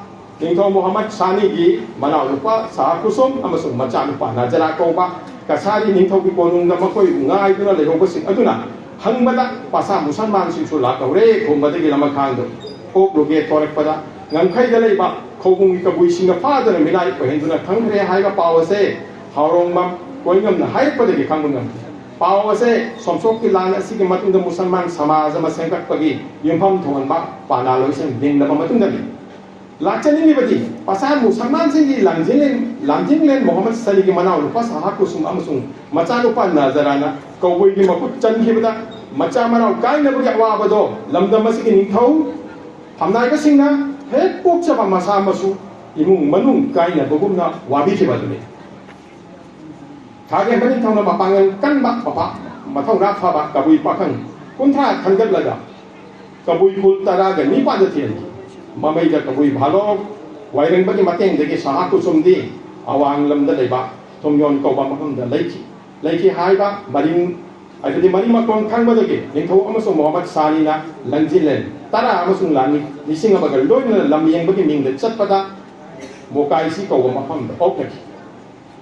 ꯅꯤꯡꯊꯧ ꯃꯨꯍꯝꯃꯗ ꯁꯥꯅꯤꯒꯤ ꯃꯅꯥꯎꯅꯨꯄꯥ ꯁꯥꯍ ꯀꯨꯁꯨꯝ ꯑꯃꯁꯨꯡ ꯃꯆꯥꯅꯨꯄꯥ ꯅꯖꯔꯥ ꯀꯧꯕ ꯀꯁꯥꯔꯤ ꯅꯤꯡꯊꯧꯒꯤ ꯀꯣꯅꯨꯡꯗ ꯃꯈꯣꯏꯕꯨ ꯉꯥꯏꯗꯨꯅ ꯂꯩꯍꯧꯕꯁꯤꯡ ꯑꯗꯨꯅ ꯍꯪꯕꯗ ꯄꯥꯁꯥ ꯃꯨꯁꯜꯃꯥꯟꯁꯤꯡꯁꯨ ꯂꯥꯛꯇꯧꯔꯦ ꯈꯨꯝꯕꯗꯒꯤ ꯂꯃꯈꯥꯡꯗ ꯑꯣꯛꯂꯨꯒꯦ ꯊꯣꯔꯛꯄꯗ ꯉꯝꯈꯩꯗ ꯂꯩꯕ ꯈꯧꯕꯨꯝꯒꯤ ꯀꯕꯨꯏꯁꯤꯡꯅ ꯐꯥꯗꯨꯅ ꯃꯤꯅꯥꯏ ꯑꯣꯏꯍꯟꯗꯨꯅ ꯊꯝꯈ꯭ꯔꯦ ꯍꯥꯏꯕ ꯄꯥꯎ ꯑꯁꯦ ꯍꯥꯎꯔꯣꯡꯕꯝ ꯀꯣꯏꯉꯝꯅ ꯍꯥꯏꯔꯛꯄꯗꯒꯤ ꯈꯪꯕ ꯉꯝꯈꯤ꯫ ꯄꯥꯎ ꯑꯁꯦ ꯁꯣꯝꯁꯣꯛꯀꯤ ꯂꯥꯟ ꯑꯁꯤꯒꯤ ꯃꯇꯨꯡꯗ ꯃꯨꯁꯜꯃꯥꯟ ꯁꯃꯥꯖ ꯑꯃ ꯁꯦꯝꯒꯠꯄꯒꯤ ꯌꯨꯝꯐꯝ ꯊꯣꯟꯕ ꯄꯥꯅꯥ ꯂꯣꯏꯁꯪ ꯂꯤꯡꯂꯕ ꯃꯇꯨꯡꯗꯅꯤ꯫ ꯂꯥꯛꯆꯅꯤꯡꯂꯤꯕꯗꯤ ꯄꯁꯥ ꯃꯨꯁꯜꯃꯥꯟꯁꯤꯡꯒꯤ ꯂꯥꯟꯖꯤꯡꯂꯦꯟ, ꯂꯥꯟꯖꯤꯡꯂꯦꯟ ꯃꯣꯍꯝꯃꯗ ꯁꯂꯤꯒꯤ ꯃꯅꯥꯎꯅꯨꯄꯥ ꯁꯍꯥ ꯀꯨꯁꯨꯝ ꯑꯃꯁꯨꯡ ꯃꯆꯥꯅꯨꯄꯥ ꯅꯖꯔꯥꯅ ꯀꯧꯕ꯭ꯔꯨꯒꯤ ꯃꯈꯨꯠ ꯆꯟꯈꯤꯕꯗ ꯃꯆꯥ ꯃꯅꯥꯎ ꯀꯥꯏꯅꯕꯒꯤ ꯑꯋꯥꯕꯗꯣ ꯂꯝꯗꯝ ꯑꯁꯤꯒꯤ ꯅꯤꯡꯊꯧ ꯐꯝꯅꯥꯏꯕꯁꯤꯡꯅ ꯍꯦꯛ ꯄꯣꯛꯆꯕ ꯃꯁꯥ ꯃꯁꯨ ꯏꯃꯨꯡ ꯃꯅꯨꯡ ꯀꯥꯏꯅꯕꯒꯨꯝꯅ ꯋꯥꯕꯤꯈꯤꯕ ꯑꯗꯨꯅꯤ꯫ ꯈꯥꯒꯦꯝꯕ ꯅꯤꯡꯊꯧꯅ ꯃꯄꯥꯡꯒꯜ ꯀꯟꯕ, ꯃꯄꯥ-, ꯃꯊꯧꯅꯥ ꯐꯕ ꯀꯕꯨꯏ ꯄꯥꯈꯪ ꯀꯨꯟꯊ꯭ꯔꯥ ꯈꯟꯒꯠꯂꯒ ꯀꯕꯨꯏ ꯈꯨꯜ ꯇꯔꯥꯒ ꯅꯤꯄꯥꯟꯗ ꯊꯤꯍꯟꯈꯤ꯫ ꯃꯃꯩꯗ ꯀꯕꯨꯏ ꯚꯥꯂꯣꯛ ꯋꯥꯏꯔꯦꯡꯕꯒꯤ ꯃꯇꯦꯡꯗꯒꯤ ꯁꯍꯥ ꯀꯨꯁꯨꯝꯗꯤ ꯑꯋꯥꯡ ꯂꯝꯗ ꯂꯩꯕ ꯊꯨꯝꯌꯣꯟ ꯀꯧꯕ ꯃꯐꯝꯗ ꯂꯩꯈꯤ꯫ ꯂꯩꯈꯤ ꯍꯥꯏꯕ ꯃꯔꯤꯡ, ꯍꯥꯏꯕꯗꯤ ꯃꯔꯤ ꯃꯈꯣꯡ ꯈꯪꯕꯗꯒꯤ ꯅꯤꯡꯊꯧ ꯑꯃꯁꯨꯡ ꯃꯣꯍꯝꯃꯗ ꯁꯥꯅꯤꯅ ꯂꯪꯖꯤꯜꯂꯦꯟ ꯇꯔꯥ ꯑꯃꯁꯨꯡ ꯂꯥꯟꯃꯤ ꯂꯤꯁꯤꯡ ꯑꯃꯒ ꯂꯣꯏꯅꯅ ꯂꯝ ꯌꯦꯡꯕꯒꯤ ꯃꯤꯡꯗ ꯆꯠꯄꯗ ꯃꯣꯀꯥꯏꯁꯤ ꯀꯧꯕ ꯃꯐꯝꯗ ꯑꯣꯛꯅꯈꯤ꯫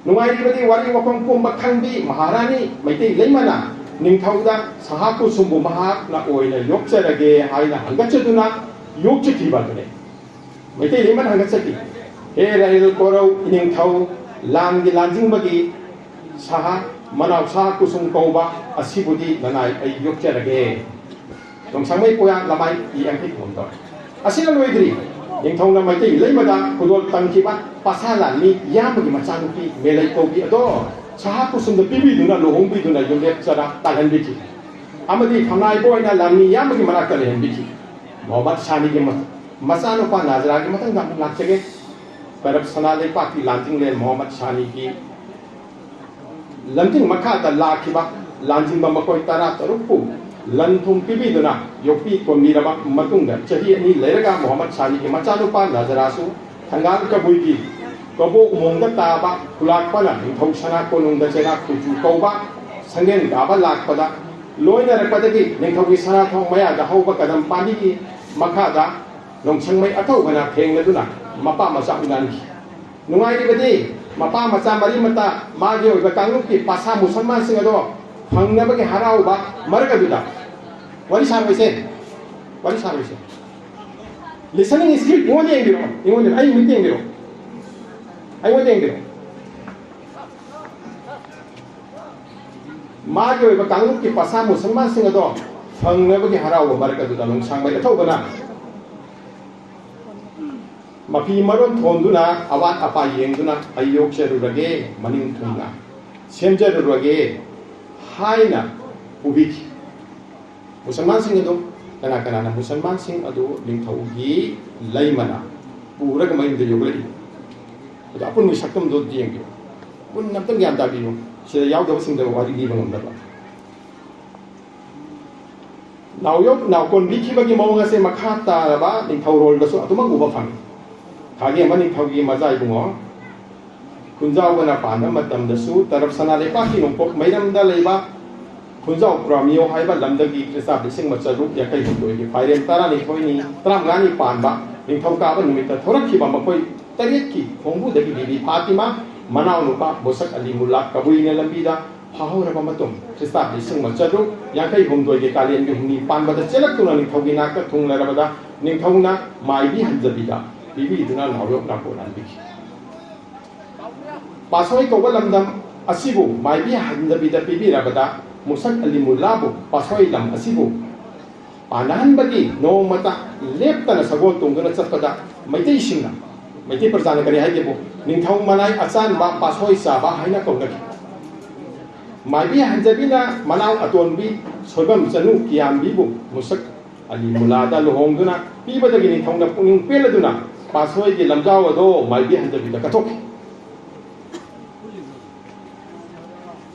ꯅꯨꯡꯉꯥꯏꯔꯤꯕꯗꯤ ꯋꯥꯔꯤ ꯋꯥꯈꯣꯡ ꯄꯨꯝꯕ ꯈꯪꯕꯤ ꯃꯍꯥꯔꯥꯅꯤ ꯃꯩꯇꯩ ꯂꯩꯃꯅ ꯅꯤꯡꯊꯧꯗ ꯁꯍꯥ ꯀꯨꯁꯨꯝꯕꯨ ꯃꯍꯥꯛꯅ ꯑꯣꯏꯅ ꯌꯣꯛꯆꯔꯒꯦ ꯍꯥꯏꯅ ꯍꯪꯒꯠꯆꯗꯨꯅ ꯌꯣꯛꯆꯈꯤꯕ ꯑꯗꯨꯅꯤ꯫ ꯃꯩꯇꯩ ꯂꯩꯃꯅ ꯍꯪꯒꯠꯆꯈꯤ, "ꯍꯦ ꯔꯥꯏꯔꯦꯜ ꯀꯣꯔꯧ ꯏꯅꯤꯡꯊꯧ, ꯂꯥꯟꯒꯤ ꯂꯥꯟꯖꯤꯡꯕꯒꯤ ꯁꯍꯥ, ꯃꯅꯥꯎ ꯁꯍꯥ ꯀꯨꯁꯨꯝ ꯀꯧꯕ ꯑꯁꯤꯕꯨꯗꯤ ꯅꯅꯥꯏ ꯑꯩ ꯌꯣꯛꯆꯔꯒꯦ"꯫ ꯅꯣꯡꯁꯥꯡꯃꯩ ꯄꯣꯌꯥ ꯂꯃꯥꯏ ꯏ ꯌꯥꯡꯈꯩ ꯍꯨꯝꯗꯣꯏ꯫ ꯑꯁꯤꯅ ꯂꯣꯏꯗ꯭ꯔꯤ꯫ ꯅꯤꯡꯊꯧꯅ ꯃꯩꯇꯩ ꯂꯩꯃꯗ ꯈꯨꯗꯣꯜ ꯇꯝꯈꯤꯕ ꯄꯥꯁꯥ ꯂꯥꯟꯃꯤ ꯏꯌꯥꯝꯕꯒꯤ ꯃꯆꯥꯅꯨꯄꯤ ꯃꯦꯂꯩ ꯀꯧꯕꯤ ꯑꯗꯣ ꯁꯍꯥ ꯀꯨꯁꯨꯝꯗ ꯄꯤꯕꯤꯗꯨꯅ ꯂꯨꯍꯣꯡꯕꯤꯗꯨꯅ ꯌꯨꯝꯂꯦꯞ ꯆꯔꯥ ꯇꯥꯜꯍꯟꯕꯤꯈꯤ꯫ ꯑꯃꯗꯤ ꯐꯝꯅꯥꯏꯕ ꯑꯣꯏꯅ ꯂꯥꯟꯃꯤ ꯏꯌꯥꯝꯕꯒꯤ ꯃꯅꯥꯛꯇ ꯂꯩꯍꯟꯕꯤꯈꯤ꯫ ꯃꯣꯍꯝꯃꯗ ꯁꯥꯅꯤꯒꯤ ꯃ-, ꯃꯆꯥꯅꯨꯄꯥ ꯅꯥꯖꯔꯥꯒꯤ ꯃꯊꯪꯗ ꯑꯃꯨꯛ ꯂꯥꯛꯆꯒꯦ꯫ ꯀꯔꯞ ꯁꯅꯥ ꯂꯩꯄꯥꯛꯀꯤ ꯂꯥꯟꯖꯤꯡꯂꯦꯟ ꯃꯣꯍꯝꯃꯗ ꯁꯥꯅꯤꯒꯤ ꯂꯝꯖꯤꯡ ꯃꯈꯥꯗ ꯂꯥꯛꯈꯤꯕ ꯂꯥꯟꯖꯤꯡꯕ ꯃꯈꯣꯏ ꯇꯔꯥ ꯇꯔꯨꯛꯄꯨ ꯂꯟ ꯊꯨꯝ ꯄꯤꯕꯤꯗꯨꯅ ꯌꯣꯛꯄꯤ ꯀꯣꯟꯕꯤꯔꯕ ꯃꯇꯨꯡꯗ ꯆꯍꯤ ꯑꯅꯤ ꯂꯩꯔꯒ ꯃꯣꯍꯝꯃꯗ ꯁꯥꯅꯤꯒꯤ ꯃꯆꯥꯅꯨꯄꯥ ꯅꯥꯖꯔꯥꯁꯨ ꯊꯪꯒꯥꯜ ꯀꯕꯨꯏꯒꯤ ꯀꯕꯣꯛ ꯃꯣꯡꯗ ꯇꯥꯕ ꯈꯨꯂꯥꯛꯄꯅ ꯅꯤꯡꯊꯧ ꯁꯅꯥ ꯀꯣꯅꯨꯡꯗ ꯆꯩꯔꯥꯛ ꯀꯨꯆꯨ ꯀꯧꯕ ꯁꯪꯒꯦꯟ ꯀꯥꯕ ꯂꯥꯛꯄꯗ ꯂꯣꯏꯅꯔꯛꯄꯗꯒꯤ ꯅꯤꯡꯊꯧꯒꯤ ꯁꯅꯥꯊꯣꯡ ꯃꯌꯥꯗ ꯍꯧꯕ ꯀꯗꯝ ꯄꯥꯝꯕꯤꯒꯤ ꯃꯈꯥꯗ ꯅꯣꯡꯁꯪꯃꯩ ꯑꯊꯧꯕꯅ ꯊꯦꯡꯂꯗꯨꯅ ꯃꯄꯥ ꯃꯆꯥ ꯎꯅꯍꯟꯈꯤ꯫ ꯅꯨꯡꯉꯥꯏꯔꯤꯕꯗꯤ ꯃꯄꯥ ꯃꯆꯥ ꯃꯔꯤ ꯃꯇꯥ ꯃꯥꯒꯤ ꯑꯣꯏꯕ ꯀꯥꯡꯂꯨꯞꯀꯤ ꯄꯥꯁꯥ ꯃꯨꯁꯜꯃꯥꯟꯁꯤꯡ ꯑꯗꯣ ꯐꯪꯅꯕꯒꯤ ꯍꯔꯥꯎꯕ ꯃꯔꯛ ꯑꯗꯨꯗ ꯋꯥꯔꯤ ꯁꯥꯔꯣꯏꯁꯦ, ꯋꯥꯔꯤ ꯁꯥꯔꯣꯏꯁꯦ꯫ Listening skill ꯑꯩꯉꯣꯟꯗ ꯌꯦꯡꯕꯤꯔꯛꯑꯣ, ꯑꯩꯉꯣꯟꯗ, ꯑꯩ ꯃꯤꯠ ꯌꯦꯡꯕꯤꯔꯛꯑꯣ, ꯑꯩꯉꯣꯟꯗ ꯌꯦꯡꯕꯤꯔꯛꯑꯣ꯫ ꯃꯥꯒꯤ ꯑꯣꯏꯕ ꯀꯥꯡꯂꯨꯞꯀꯤ ꯄꯥꯁꯥ ꯃꯨꯁꯜꯃꯥꯟꯁꯤꯡ ꯑꯗꯣ ꯐꯪꯅꯕꯒꯤ ꯍꯔꯥꯎꯕ ꯃꯔꯛ ꯑꯗꯨꯗ ꯅꯣꯡꯁꯥꯡꯃꯩ ꯑꯊꯧꯕꯅ ꯃꯐꯤ ꯃꯔꯣꯟ ꯊꯣꯟꯗꯨꯅ ꯑꯋꯥꯠ ꯑꯄꯥ ꯌꯦꯡꯗꯨꯅ ꯑꯩ ꯌꯣꯛꯆꯔꯨꯔꯒꯦ, ꯃꯅꯤꯡ ꯊꯨꯡꯅ ꯁꯦꯝꯖꯔꯨꯔꯒꯦ ꯍꯥꯏꯅ ꯄꯨꯕꯤꯈꯤ꯫ ꯃꯨꯁꯜꯃꯥꯟꯁꯤꯡ ꯑꯗꯨ, ꯀꯅꯥ ꯀꯅꯥꯅ ꯃꯨꯁꯜꯃꯥꯟꯁꯤꯡ ꯑꯗꯨ ꯅꯤꯡꯊꯧꯒꯤ ꯂꯩꯃꯅ ꯄꯨꯔꯒ ꯃꯌꯨꯝꯗ ꯌꯣꯛꯂꯛꯏ? ꯑꯗꯣ ꯑꯄꯨꯟꯕꯒꯤ ꯁꯛꯇꯝꯗꯣ ꯌꯦꯡꯕꯤꯌꯨ꯫ ꯄꯨꯟꯅ ꯑꯝꯇꯪ ꯒ꯭ꯌꯥꯟ ꯇꯥꯕꯤꯌꯨ꯫ ꯁꯤꯗ ꯌꯥꯎꯗꯕꯁꯤꯡꯗ ꯋꯥꯔꯤ ꯂꯤꯕ ꯉꯝꯗꯕ꯫ ꯅꯥꯎꯌꯣꯛ ꯅꯥꯎꯀꯣꯟꯕꯤꯈꯤꯕꯒꯤ ꯃꯑꯣꯡ ꯑꯁꯦ ꯃꯈꯥ ꯇꯥꯔꯕ ꯅꯤꯡꯊꯧꯔꯣꯜꯗꯁꯨ ꯑꯗꯨꯃꯛ ꯎꯕ ꯐꯪꯏ꯫ ꯈꯥꯒꯦꯝꯕ ꯅꯤꯡꯊꯧꯒꯤ ꯃꯆꯥ ꯏꯕꯨꯡꯉꯣ ꯈꯨꯟꯖꯥꯎꯕꯅ ꯄꯥꯟꯕ ꯃꯇꯝꯗꯁꯨ ꯇꯔꯞ ꯁꯅꯥ ꯂꯩꯄꯥꯛꯀꯤ ꯅꯣꯡꯄꯣꯛ ꯃꯩꯔꯝꯗ ꯂꯩꯕ ꯈꯨꯟꯖꯥꯎ ꯄꯨꯔꯥꯃꯤꯌꯣ ꯍꯥꯏꯕ ꯂꯝꯗꯒꯤ ꯈ꯭ꯔꯤꯁꯇ ꯂꯤꯁꯤꯡ ꯑꯃ ꯆꯥꯇ꯭ꯔꯨꯛ ꯌꯥꯡꯈꯩ ꯍꯨꯝꯗꯣꯏꯒꯤ ꯐꯥꯏꯔꯦꯟ ꯇꯔꯥꯅꯤꯊꯣꯏꯅꯤ, ꯇꯔꯥꯃꯉꯥꯅꯤ ꯄꯥꯟꯕ ꯅꯤꯡꯊꯧꯀꯥꯕ ꯅꯨꯃꯤꯠꯇ ꯊꯣꯔꯛꯈꯤꯕ ꯃꯈꯣꯏ ꯇꯔꯦꯠꯀꯤ ꯈꯣꯡꯕꯨꯗꯒꯤ ꯕꯤꯕꯤ ꯐꯥꯇꯤꯃꯥ, ꯃꯅꯥꯎꯅꯨꯄꯥ ꯃꯨꯁꯛ ꯑꯂꯤ ꯃꯨꯜꯂꯥ ꯀꯕꯨꯏꯅ ꯂꯝꯕꯤꯗ ꯐꯥꯍꯧꯔꯕ ꯃꯇꯨꯡ, ꯈ꯭ꯔꯤꯁꯇ ꯂꯤꯁꯤꯡ ꯑꯃ ꯆꯥꯇ꯭ꯔꯨꯛ ꯌꯥꯡꯈꯩ ꯍꯨꯝꯗꯣꯏꯒꯤ ꯀꯥꯂꯦꯟꯒꯤ ꯍꯨꯝꯅꯤ ꯄꯥꯟꯕꯗ ꯆꯦꯜꯂꯛꯇꯨꯅ ꯅꯤꯡꯊꯧꯒꯤ ꯅꯥꯛꯇ ꯊꯨꯡꯂꯔꯕꯗ ꯅꯤꯡꯊꯧꯅ ꯃꯥꯏꯕꯤ ꯍꯟꯖꯕꯤꯗ ꯄꯤꯕꯤꯗꯨꯅ ꯅꯥꯎꯌꯣꯛ ꯅꯥꯎꯀꯣꯟ ꯍꯟꯕꯤꯈꯤ꯫ ꯄꯥꯠꯁꯣꯏ ꯀꯧꯕ ꯂꯝꯗꯝ ꯑꯁꯤꯕꯨ ꯃꯥꯏꯕꯤ ꯍꯟꯖꯕꯤꯗ ꯄꯤꯕꯤꯔꯕꯗ ꯃꯨꯁꯛ ꯑꯂꯤ ꯃꯨꯜꯂꯥꯕꯨ ꯄꯥꯠꯁꯣꯏ ꯂꯝ ꯑꯁꯤꯕꯨ ꯄꯥꯟꯅꯍꯟꯕꯒꯤ ꯅꯣꯡꯃꯇ ꯂꯦꯞꯇꯅ ꯁꯒꯣꯜ ꯇꯣꯡꯗꯨꯅ ꯆꯠꯄꯗ ꯃꯩꯇꯩꯁꯤꯡꯅ, ꯃꯩꯇꯩ ꯄ꯭ꯔꯖꯥꯅ ꯀꯔꯤ ꯍꯥꯏꯒꯦꯕꯨ, ꯅꯤꯡꯊꯧ ꯃꯅꯥꯏ ꯑꯆꯥꯟꯕ ꯄꯥꯠꯁꯣꯏ ꯆꯥꯕ ꯍꯥꯏꯅ ꯀꯧꯅꯈꯤ꯫ ꯃꯥꯏꯕꯤ ꯍꯟꯖꯕꯤꯅ ꯃꯅꯥꯎ ꯑꯇꯣꯟꯕꯤ ꯁꯣꯏꯕꯝ ꯆꯅꯨ ꯀꯤꯌꯥꯝꯕꯤꯕꯨ ꯃꯨꯁꯛ ꯑꯂꯤ ꯃꯨꯂꯥꯗ ꯂꯨꯍꯣꯡꯗꯨꯅ ꯄꯤꯕꯗꯒꯤ ꯅꯤꯡꯊꯧꯅ ꯄꯨꯛꯅꯤꯡ ꯄꯦꯜꯂꯗꯨꯅ ꯄꯥꯠꯁꯣꯏꯒꯤ ꯂꯝꯖꯥꯎ ꯑꯗꯣ ꯃꯥꯏꯕꯤ ꯍꯟꯖꯕꯤꯗ ꯀꯠꯊꯣꯛꯈꯤ꯫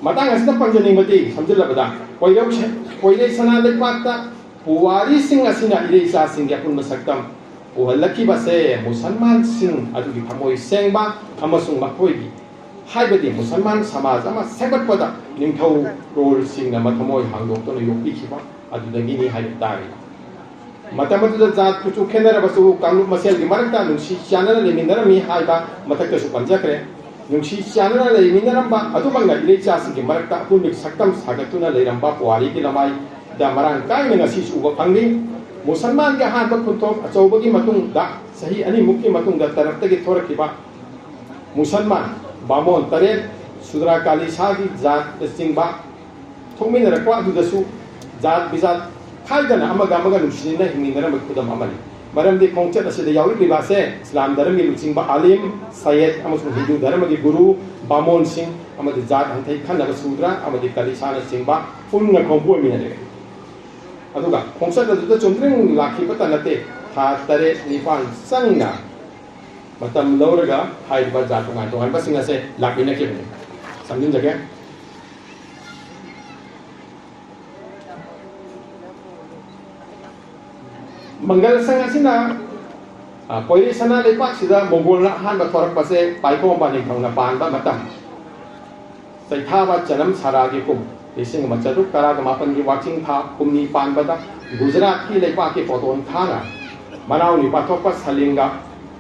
ꯃꯇꯥꯡ ꯑꯁꯤꯗ ꯄꯟꯖꯅꯤꯡꯕꯗꯤ, ꯁꯝꯖꯤꯜꯂꯕꯗ, ꯀꯣꯏꯔꯧ-, ꯀꯣꯏꯔꯩ ꯁꯅꯥ ꯂꯩꯄꯥꯛꯇ ꯄꯨꯋꯥꯔꯤꯁꯤꯡ ꯑꯁꯤꯅ ꯏꯔꯩꯆꯥꯁꯤꯡꯒꯤ ꯑꯄꯨꯟꯕ ꯁꯛꯇꯝ ꯎꯍꯜꯂꯛꯈꯤꯕꯁꯦ ꯃꯨꯁꯜꯃꯥꯟꯁꯤꯡ ꯑꯗꯨꯒꯤ ꯊꯃꯣꯏ ꯁꯦꯡꯕ ꯑꯃꯁꯨꯡ ꯃꯈꯣꯏꯒꯤ, ꯍꯥꯏꯕꯗꯤ ꯃꯨꯁꯜꯃꯥꯟ ꯁꯃꯥꯖ ꯑꯃ ꯁꯦꯝꯒꯠꯄꯗ ꯅꯤꯡꯊꯧꯔꯣꯜꯁꯤꯡꯅ ꯃꯊꯃꯣꯏ ꯍꯥꯡꯗꯣꯛꯇꯨꯅ ꯌꯣꯛꯄꯤꯈꯤꯕ ꯑꯗꯨꯗꯒꯤꯅꯤ ꯍꯥꯏꯕ ꯇꯥꯔꯦ꯫ ꯃꯇꯝ ꯑꯗꯨꯗ ꯖꯥꯠ ꯀꯨꯆꯨ ꯈꯦꯠꯅꯔꯕꯁꯨ ꯀꯥꯡꯂꯨꯞ ꯃꯁꯦꯜꯒꯤ ꯃꯔꯛꯇ ꯅꯨꯡꯁꯤ ꯆꯥꯟꯅꯅ ꯂꯩꯃꯤꯟꯅꯔꯝꯃꯤ ꯍꯥꯏꯕ ꯃꯊꯛꯇꯁꯨ ꯄꯟꯖꯈ꯭ꯔꯦ꯫ ꯅꯨꯡꯁꯤ ꯆꯥꯟꯅꯅ ꯂꯩꯃꯤꯟꯅꯔꯝꯕ ꯑꯗꯨꯃꯛꯅ ꯏꯔꯩꯆꯥꯁꯤꯡꯒꯤ ꯃꯔꯛꯇ ꯑꯄꯨꯟꯕꯒꯤ ꯁꯛꯇꯝ ꯁꯥꯒꯠꯇꯨꯅ ꯂꯩꯔꯝꯕ ꯄꯨꯋꯥꯔꯤꯒꯤ ꯂꯃꯥꯏꯗ ꯃꯔꯥꯡ ꯀꯥꯏꯅ ꯉꯁꯤꯁꯨ ꯎꯕ ꯐꯪꯂꯤ꯫ ꯃꯨꯁꯜꯃꯥꯟꯒꯤ ꯑꯍꯥꯟꯕ ꯈꯨꯟꯊꯣꯛ ꯑꯆꯧꯕꯒꯤ ꯃꯇꯨꯡꯗ, ꯆꯍꯤ ꯑꯅꯤꯃꯨꯛꯀꯤ ꯃꯇꯨꯡꯗ ꯇꯔꯞꯇꯒꯤ ꯊꯣꯔꯛꯈꯤꯕ ꯃꯨꯁꯜꯃꯥꯟ ꯕꯥꯃꯣꯟ ꯇꯔꯦꯠ, ꯁꯨꯗ꯭ꯔꯥ ꯀꯥꯂꯤꯁꯥꯒꯤ ꯖꯥꯠꯅꯆꯤꯡꯕ ꯊꯣꯛꯃꯤꯟꯅꯔꯛꯄ ꯑꯗꯨꯗꯁꯨ ꯖꯥꯠ ꯕꯤꯖꯥꯠ ꯈꯥꯏꯗꯅ ꯑꯃꯒ ꯑꯃꯒ ꯅꯨꯡꯁꯤꯅꯅ ꯍꯤꯡꯃꯤꯟꯅꯔꯝꯕꯒꯤ ꯈꯨꯗꯝ ꯑꯃꯅꯤ꯫ ꯃꯔꯝꯗꯤ ꯈꯣꯡꯆꯠ ꯑꯁꯤꯗ ꯌꯥꯎꯔꯛꯂꯤꯕ ꯑꯁꯦ ꯏꯁꯂꯥꯝ ꯙꯔꯃꯒꯤ ꯂꯨꯆꯤꯡꯕ ꯑꯥꯂꯤꯝ, ꯁꯌꯦꯗ ꯑꯃꯁꯨꯡ ꯍꯤꯟꯗꯨ ꯙꯔꯃꯒꯤ ꯒꯨꯔꯨ, ꯕꯥꯃꯣꯟꯁꯤꯡ ꯑꯃꯗꯤ ꯖꯥꯠ ꯍꯟꯊꯩ ꯈꯟꯅꯕ ꯁꯨꯗ꯭ꯔ ꯑꯃꯗꯤ ꯀꯂꯤꯁꯥꯅꯆꯤꯡꯕ ꯄꯨꯟꯅ ꯈꯣꯡꯄꯨ ꯑꯣꯏꯃꯤꯟꯅꯔꯦ꯫ ꯑꯗꯨꯒ ꯈꯣꯡꯆꯠ ꯑꯗꯨꯗ ꯆꯨꯝꯗ꯭ꯔꯤꯡ ꯂꯥꯛꯈꯤꯕꯇ ꯅꯠꯇꯦ, ꯊꯥ ꯇꯔꯦꯠ ꯅꯤꯄꯥꯟ ꯆꯪꯅ ꯃꯇꯝ ꯂꯧꯔꯒ ꯍꯥꯏꯔꯤꯕ ꯖꯥꯠ ꯇꯣꯉꯥꯟ ꯇꯣꯉꯥꯟꯕꯁꯤꯡ ꯑꯁꯦ ꯂꯥꯛꯃꯤꯟꯅꯈꯤꯕꯅꯤ꯫ ꯁꯝꯖꯤꯟꯖꯒꯦ꯫ ꯃꯪꯒꯜ ꯁꯪ ꯑꯁꯤꯅ, ꯑ, ꯀꯣꯏꯔꯤ ꯁꯅꯥ ꯂꯩꯕꯥꯛꯁꯤꯗ ꯃꯣꯒꯣꯜꯅ ꯑꯍꯥꯟꯕ ꯊꯣꯔꯛꯄꯁꯦ ꯄꯥꯏꯈꯣꯝꯕ ꯅꯤꯡꯊꯧꯅ ꯄꯥꯟꯕ ꯃꯇꯝ, ꯆꯩꯊꯥꯕ ꯆꯅꯝ ꯁꯥꯔꯥꯒꯤ ꯀꯨꯝ ꯂꯤꯁꯤꯡ ꯑꯃ ꯆꯥꯇ꯭ꯔꯨꯛ ꯇꯔꯥꯒ ꯃꯥꯄꯟꯒꯤ ꯋꯥꯆꯤꯡ ꯊꯥ ꯍꯨꯝꯅꯤ ꯄꯥꯟꯕꯗ ꯒꯨꯖꯔꯥꯠꯀꯤ ꯂꯩꯄꯥꯛꯀꯤ ꯄꯣꯇꯣꯟ ꯊꯥꯅ ꯃꯅꯥꯎ ꯅꯤꯄꯥ ꯊꯣꯛꯄ ꯁꯂꯤꯡꯒ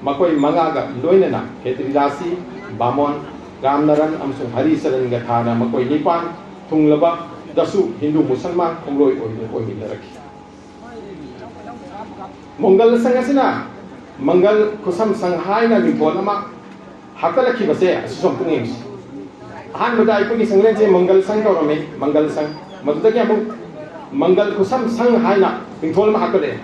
ꯃꯈꯣꯏ ꯃꯉꯥꯒ ꯂꯣꯏꯅꯅ ꯍꯦꯗ꯭ꯔꯤꯗꯥꯁꯤ ꯕꯥꯃꯣꯟ, ꯔꯥꯝꯅꯔꯟ ꯑꯃꯁꯨꯡ ꯍꯔꯤꯆꯔꯟꯒ ꯊꯥꯅ ꯃꯈꯣꯏ ꯅꯤꯄꯥꯟ ꯊꯨꯡꯂꯕꯗꯁꯨ ꯍꯤꯟꯗꯨ ꯃꯨꯁꯜꯃꯥꯟ ꯈꯣꯡꯂꯣꯏ ꯑꯣꯏꯅ ꯑꯣꯏꯃꯤꯟꯅꯔꯛꯈꯤ꯫ ꯃꯪꯒꯜ ꯁꯪ ꯑꯁꯤꯅ ꯃꯪꯒꯜ ꯈꯨꯁꯝ ꯁꯪ ꯍꯥꯏꯅ ꯃꯤꯡꯊꯣꯜ ꯑꯃ ꯍꯥꯞꯀꯠꯂꯛꯈꯤꯕꯁꯦ ꯑꯁꯤꯁꯨ ꯑꯃꯨꯛꯇꯪ ꯌꯦꯡꯁꯤ꯫ ꯑꯍꯥꯟꯕꯗ ꯑꯩꯈꯣꯏꯒꯤ ꯁꯪꯂꯦꯟꯁꯦ ꯃꯪꯒꯜ ꯁꯪ ꯀꯧꯔꯝꯃꯤ, ꯃꯪꯒꯜ ꯁꯪ꯫ ꯃꯗꯨꯗꯒꯤ ꯑꯃꯨꯛ ꯃꯪꯒꯜ ꯈꯨꯁꯝ ꯁꯪ ꯍꯥꯏꯅ ꯃꯤꯡꯊꯣꯜ ꯑꯃ ꯍꯥꯞꯀꯠꯂꯛꯑꯦ꯫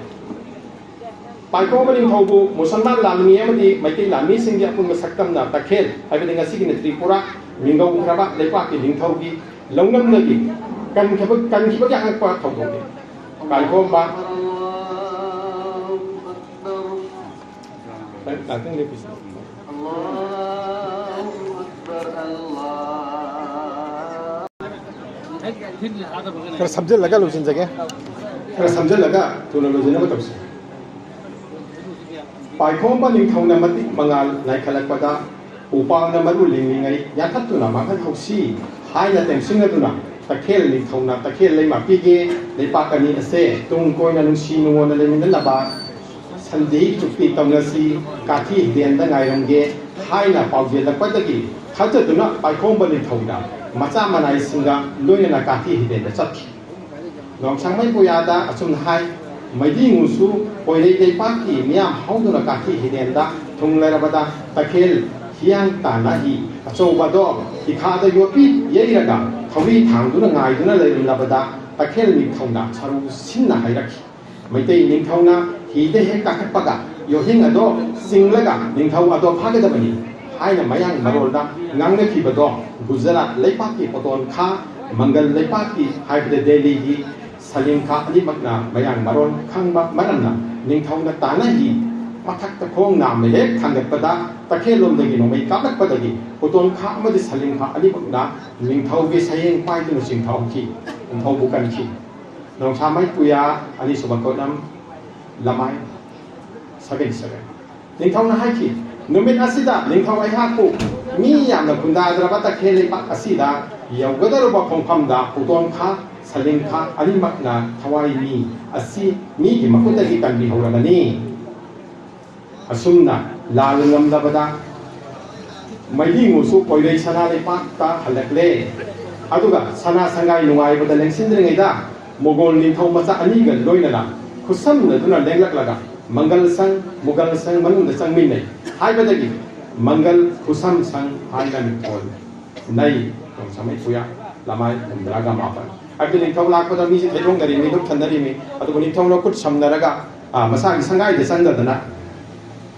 ꯄꯥꯏꯈꯣꯝꯕ ꯅꯤꯡꯊꯧꯕꯨ ꯃꯨꯁꯜꯃꯥꯟ ꯂꯥꯟꯃꯤ ꯑꯃꯗꯤ ꯃꯩꯇꯩ ꯂꯥꯟꯃꯤꯁꯤꯡꯒꯤ ꯑꯄꯨꯟꯕ ꯁꯛꯇꯝꯅ ꯇꯈꯦꯜ, ꯍꯥꯏꯕꯗꯤ ꯉꯁꯤꯒꯤꯅ ꯇ꯭ꯔꯤꯄꯨꯔꯥ, ꯃꯤꯡꯒꯧꯈ꯭ꯔꯕ ꯂꯩꯄꯥꯛꯀꯤ ꯅꯤꯡꯊꯧꯒꯤ ꯂꯧꯅꯝꯗꯒꯤ ꯀꯟꯈꯤꯕ, ꯀꯟꯈꯤꯕꯒꯤ ꯑꯉꯛꯄ ꯊꯧꯗꯣꯛꯅꯤ꯫ ꯄꯥꯏꯈꯣꯝꯕ ꯉꯥꯛꯇꯪ ꯂꯦꯞꯄꯤꯁꯤ꯫ ꯈꯔ ꯁꯝꯖꯤꯜꯂꯒ ꯂꯣꯏꯁꯤꯟꯖꯒꯦ꯫ ꯈꯔ ꯁꯝꯖꯤꯜꯂꯒ ꯊꯨꯅ ꯂꯣꯏꯁꯤꯟꯅꯕ ꯇꯧꯁꯤ꯫ ꯄꯥꯏꯈꯣꯝꯕ ꯅꯤꯡꯊꯧꯅ ꯃꯇꯤꯛ ꯃꯉꯥꯜ ꯂꯥꯏꯈꯠꯂꯛꯄꯗ ꯎꯄꯥꯜꯅ ꯃꯔꯨ ꯂꯤꯡꯂꯤꯉꯩ ꯌꯥꯟꯊꯠꯇꯨꯅ ꯃꯥꯡꯍꯟꯍꯧꯁꯤ ꯍꯥꯏꯅ ꯇꯦꯝꯁꯤꯡꯅꯗꯨꯅ ꯇꯈꯦꯜ ꯅꯤꯡꯊꯧꯅ ꯇꯈꯦꯜ ꯂꯩꯃ ꯄꯤꯒꯦ, ꯂꯩꯄꯥꯛ ꯑꯅꯤ ꯑꯁꯦ ꯇꯨꯡ ꯀꯣꯏꯅ ꯅꯨꯡꯁꯤ ꯅꯨꯡꯉꯣꯟꯅ ꯂꯩꯃꯤꯟꯅꯅꯕ ꯁꯟꯗꯤ ꯆꯨꯛꯇꯤ ꯇꯧꯅꯁꯤ, ꯀꯥꯊꯤ ꯍꯤꯗꯦꯟꯗ ꯉꯥꯏꯔꯝꯒꯦ ꯍꯥꯏꯅ ꯄꯥꯎꯖꯦꯜꯂꯛꯄꯗꯒꯤ ꯊꯥꯖꯗꯨꯅ ꯄꯥꯏꯈꯣꯝꯕ ꯅꯤꯡꯊꯧꯅ ꯃꯆꯥ ꯃꯅꯥꯏꯁꯤꯡꯒ ꯂꯣꯏꯅꯅ ꯀꯥꯊꯤ ꯍꯤꯗꯦꯟꯗ ꯆꯠꯈꯤ꯫ ꯅꯣꯡꯁꯥꯡꯃꯩ ꯄꯨꯌꯥꯗ ꯑꯁꯨꯝꯅ ꯍꯥꯏ, ꯃꯩꯗꯤꯉꯨꯁꯨ ꯄꯣꯏꯔꯩ ꯂꯩꯄꯥꯛꯀꯤ ꯃꯤꯌꯥꯝ ꯍꯧꯗꯨꯅ ꯀꯥꯊꯤ ꯍꯤꯗꯦꯟꯗ ꯊꯨꯡꯂꯔꯕꯗ ꯇꯈꯦꯜ ꯍꯤꯌꯥꯡ ꯇꯥꯟꯅ ꯍꯤ ꯑꯆꯧꯕꯗꯣ ꯍꯤꯈꯥꯗ ꯌꯣꯠꯄꯤ ꯌꯩꯔꯒ ꯊꯧꯔꯤ ꯊꯥꯡꯗꯨꯅ ꯉꯥꯏꯗꯨꯅ ꯂꯩꯔꯝꯂꯕꯗ ꯇꯈꯦꯜ ꯅꯤꯡꯊꯧꯅ ꯁꯔꯨ ꯁꯤꯟꯅ ꯍꯥꯏꯔꯛꯈꯤ꯫ ꯃꯩꯇꯩ ꯅꯤꯡꯊꯧꯅ ꯍꯤꯗ ꯍꯦꯛ ꯀꯥꯈꯠꯄꯒ ꯌꯣꯠꯍꯤꯡ ꯑꯗꯣ ꯆꯤꯡꯂꯒ ꯅꯤꯡꯊꯧ ꯑꯗꯣ ꯐꯥꯒꯗꯕꯅꯤ ꯍꯥꯏꯅ ꯃꯌꯥꯡ ꯃꯔꯣꯜꯗ ꯉꯥꯡꯅꯈꯤꯕꯗꯣ ꯒꯨꯖꯔꯥꯠ ꯂꯩꯄꯥꯛꯀꯤ ꯄꯣꯇꯣꯟ ꯈꯥ ꯃꯪꯒꯜ ꯂꯩꯄꯥꯛꯀꯤ ꯍꯥꯏꯕꯗꯤ ꯗꯦꯜꯂꯤꯒꯤ ꯁꯂꯤꯝ ꯈꯥ ꯑꯅꯤꯃꯛꯅ ꯃꯌꯥꯡ ꯃꯔꯣꯟ ꯈꯪꯕ ꯃꯔꯝꯅ ꯅꯤꯡꯊꯧꯅ ꯇꯥꯟꯅ ꯍꯤ ꯃꯊꯛꯇ ꯈꯣꯡ ꯅꯥꯝꯃ ꯍꯦꯛ ꯊꯥꯡꯒꯠꯄꯗ ꯇꯈꯦꯜꯂꯣꯝꯗꯒꯤ ꯅꯣꯡꯃꯩ ꯀꯥꯞꯂꯛꯄꯗꯒꯤ ꯄꯣꯇꯣꯟ ꯈꯥ ꯑꯃꯗꯤ ꯁꯂꯤꯝ ꯈꯥ ꯑꯅꯤꯃꯛꯅ ꯅꯤꯡꯊꯧꯒꯤ ꯁꯌꯦꯡ ꯄꯥꯏꯗꯨꯅ ꯆꯤꯡꯊꯍꯧꯈꯤ꯫ ꯅꯤꯡꯊꯧꯕꯨ ꯀꯟꯈꯤ꯫ ꯅꯣꯡꯁꯥꯃꯩ ꯄꯨꯌꯥ ꯑꯅꯤꯁꯨꯕ ꯀꯣꯠꯅꯝ ꯂꯃꯥꯏ ꯁꯚꯦꯟꯇꯤ ꯁꯚꯦꯟ꯫ ꯅꯤꯡꯊꯧꯅ ꯍꯥꯏꯈꯤ, ꯅꯨꯃꯤꯠ ꯑꯁꯤꯗ ꯅꯤꯡꯊꯧ ꯑꯩꯍꯥꯛꯄꯨ ꯃꯤ ꯌꯥꯝꯅ ꯈꯨꯟꯗꯥꯗ꯭ꯔꯕ ꯇꯈꯦꯜ ꯂꯩꯄꯥꯛ ꯑꯁꯤꯗ ꯌꯧꯒꯗꯧꯔꯕ ꯈꯣꯡꯐꯝꯗ ꯄꯨꯇꯣꯟ ꯈꯥ, ꯁꯂꯤꯝ ꯈꯥ ꯑꯅꯤꯃꯛꯅ ꯊꯋꯥꯏ ꯃꯤ ꯑꯁꯤ ꯃꯤꯒꯤ ꯃꯈꯨꯠꯇꯒꯤ ꯀꯟꯕꯤꯍꯧꯔꯕꯅꯤ꯫ ꯑꯁꯨꯝꯅ ꯂꯥꯜ ꯉꯝꯂꯕꯗ ꯃꯩꯂꯤꯉꯨꯁꯨ ꯄꯣꯏꯔꯩ ꯁꯅꯥ ꯂꯩꯄꯥꯛꯇ ꯍꯜꯂꯛꯂꯦ꯫ ꯑꯗꯨꯒ ꯁꯅꯥ ꯁꯪꯒꯥꯏ ꯅꯨꯡꯉꯥꯏꯕꯗ ꯂꯦꯡꯁꯤꯟꯗ꯭ꯔꯤꯉꯩꯗ ꯃꯣꯒꯣꯜ ꯅꯤꯡꯊꯧ ꯃꯆꯥ ꯑꯅꯤꯒ ꯂꯣꯏꯅꯅ ꯈꯨꯠꯁꯝꯅꯗꯨꯅ ꯂꯦꯡꯂꯛꯂꯒ ꯃꯪꯒꯜ ꯁꯪ, ꯃꯨꯒꯜ ꯁꯪ ꯃꯅꯨꯡꯗ ꯆꯪꯃꯤꯟꯅꯩ ꯍꯥꯏꯕꯗꯒꯤ ꯃꯪꯒꯜ ꯈꯨꯁꯝ ꯁꯪ ꯍꯥꯏꯅ ꯃꯤꯡꯊꯣꯜ ꯅꯩ꯫ ꯅꯣꯡꯁꯥꯃꯩ ꯄꯨꯌꯥ ꯂꯃꯥꯏ ꯍꯨꯝꯗ꯭ꯔꯥꯒ ꯃꯥꯄꯟ꯫ ꯍꯥꯏꯕꯗꯤ ꯅꯤꯡꯊꯧ ꯂꯥꯛꯄꯗ ꯃꯤꯁꯦ ꯊꯦꯠꯂꯣꯡꯅꯔꯤꯕꯅꯤ, ꯂꯨꯞꯊꯅꯔꯤꯕꯅꯤ, ꯑꯗꯨꯕꯨ ꯅꯤꯡꯊꯧꯅ ꯈꯨꯠ ꯁꯝꯅꯔꯒ, ꯑ, ꯃꯁꯥꯒꯤ ꯁꯪꯒꯥꯏꯗ ꯆꯪꯗꯗꯅ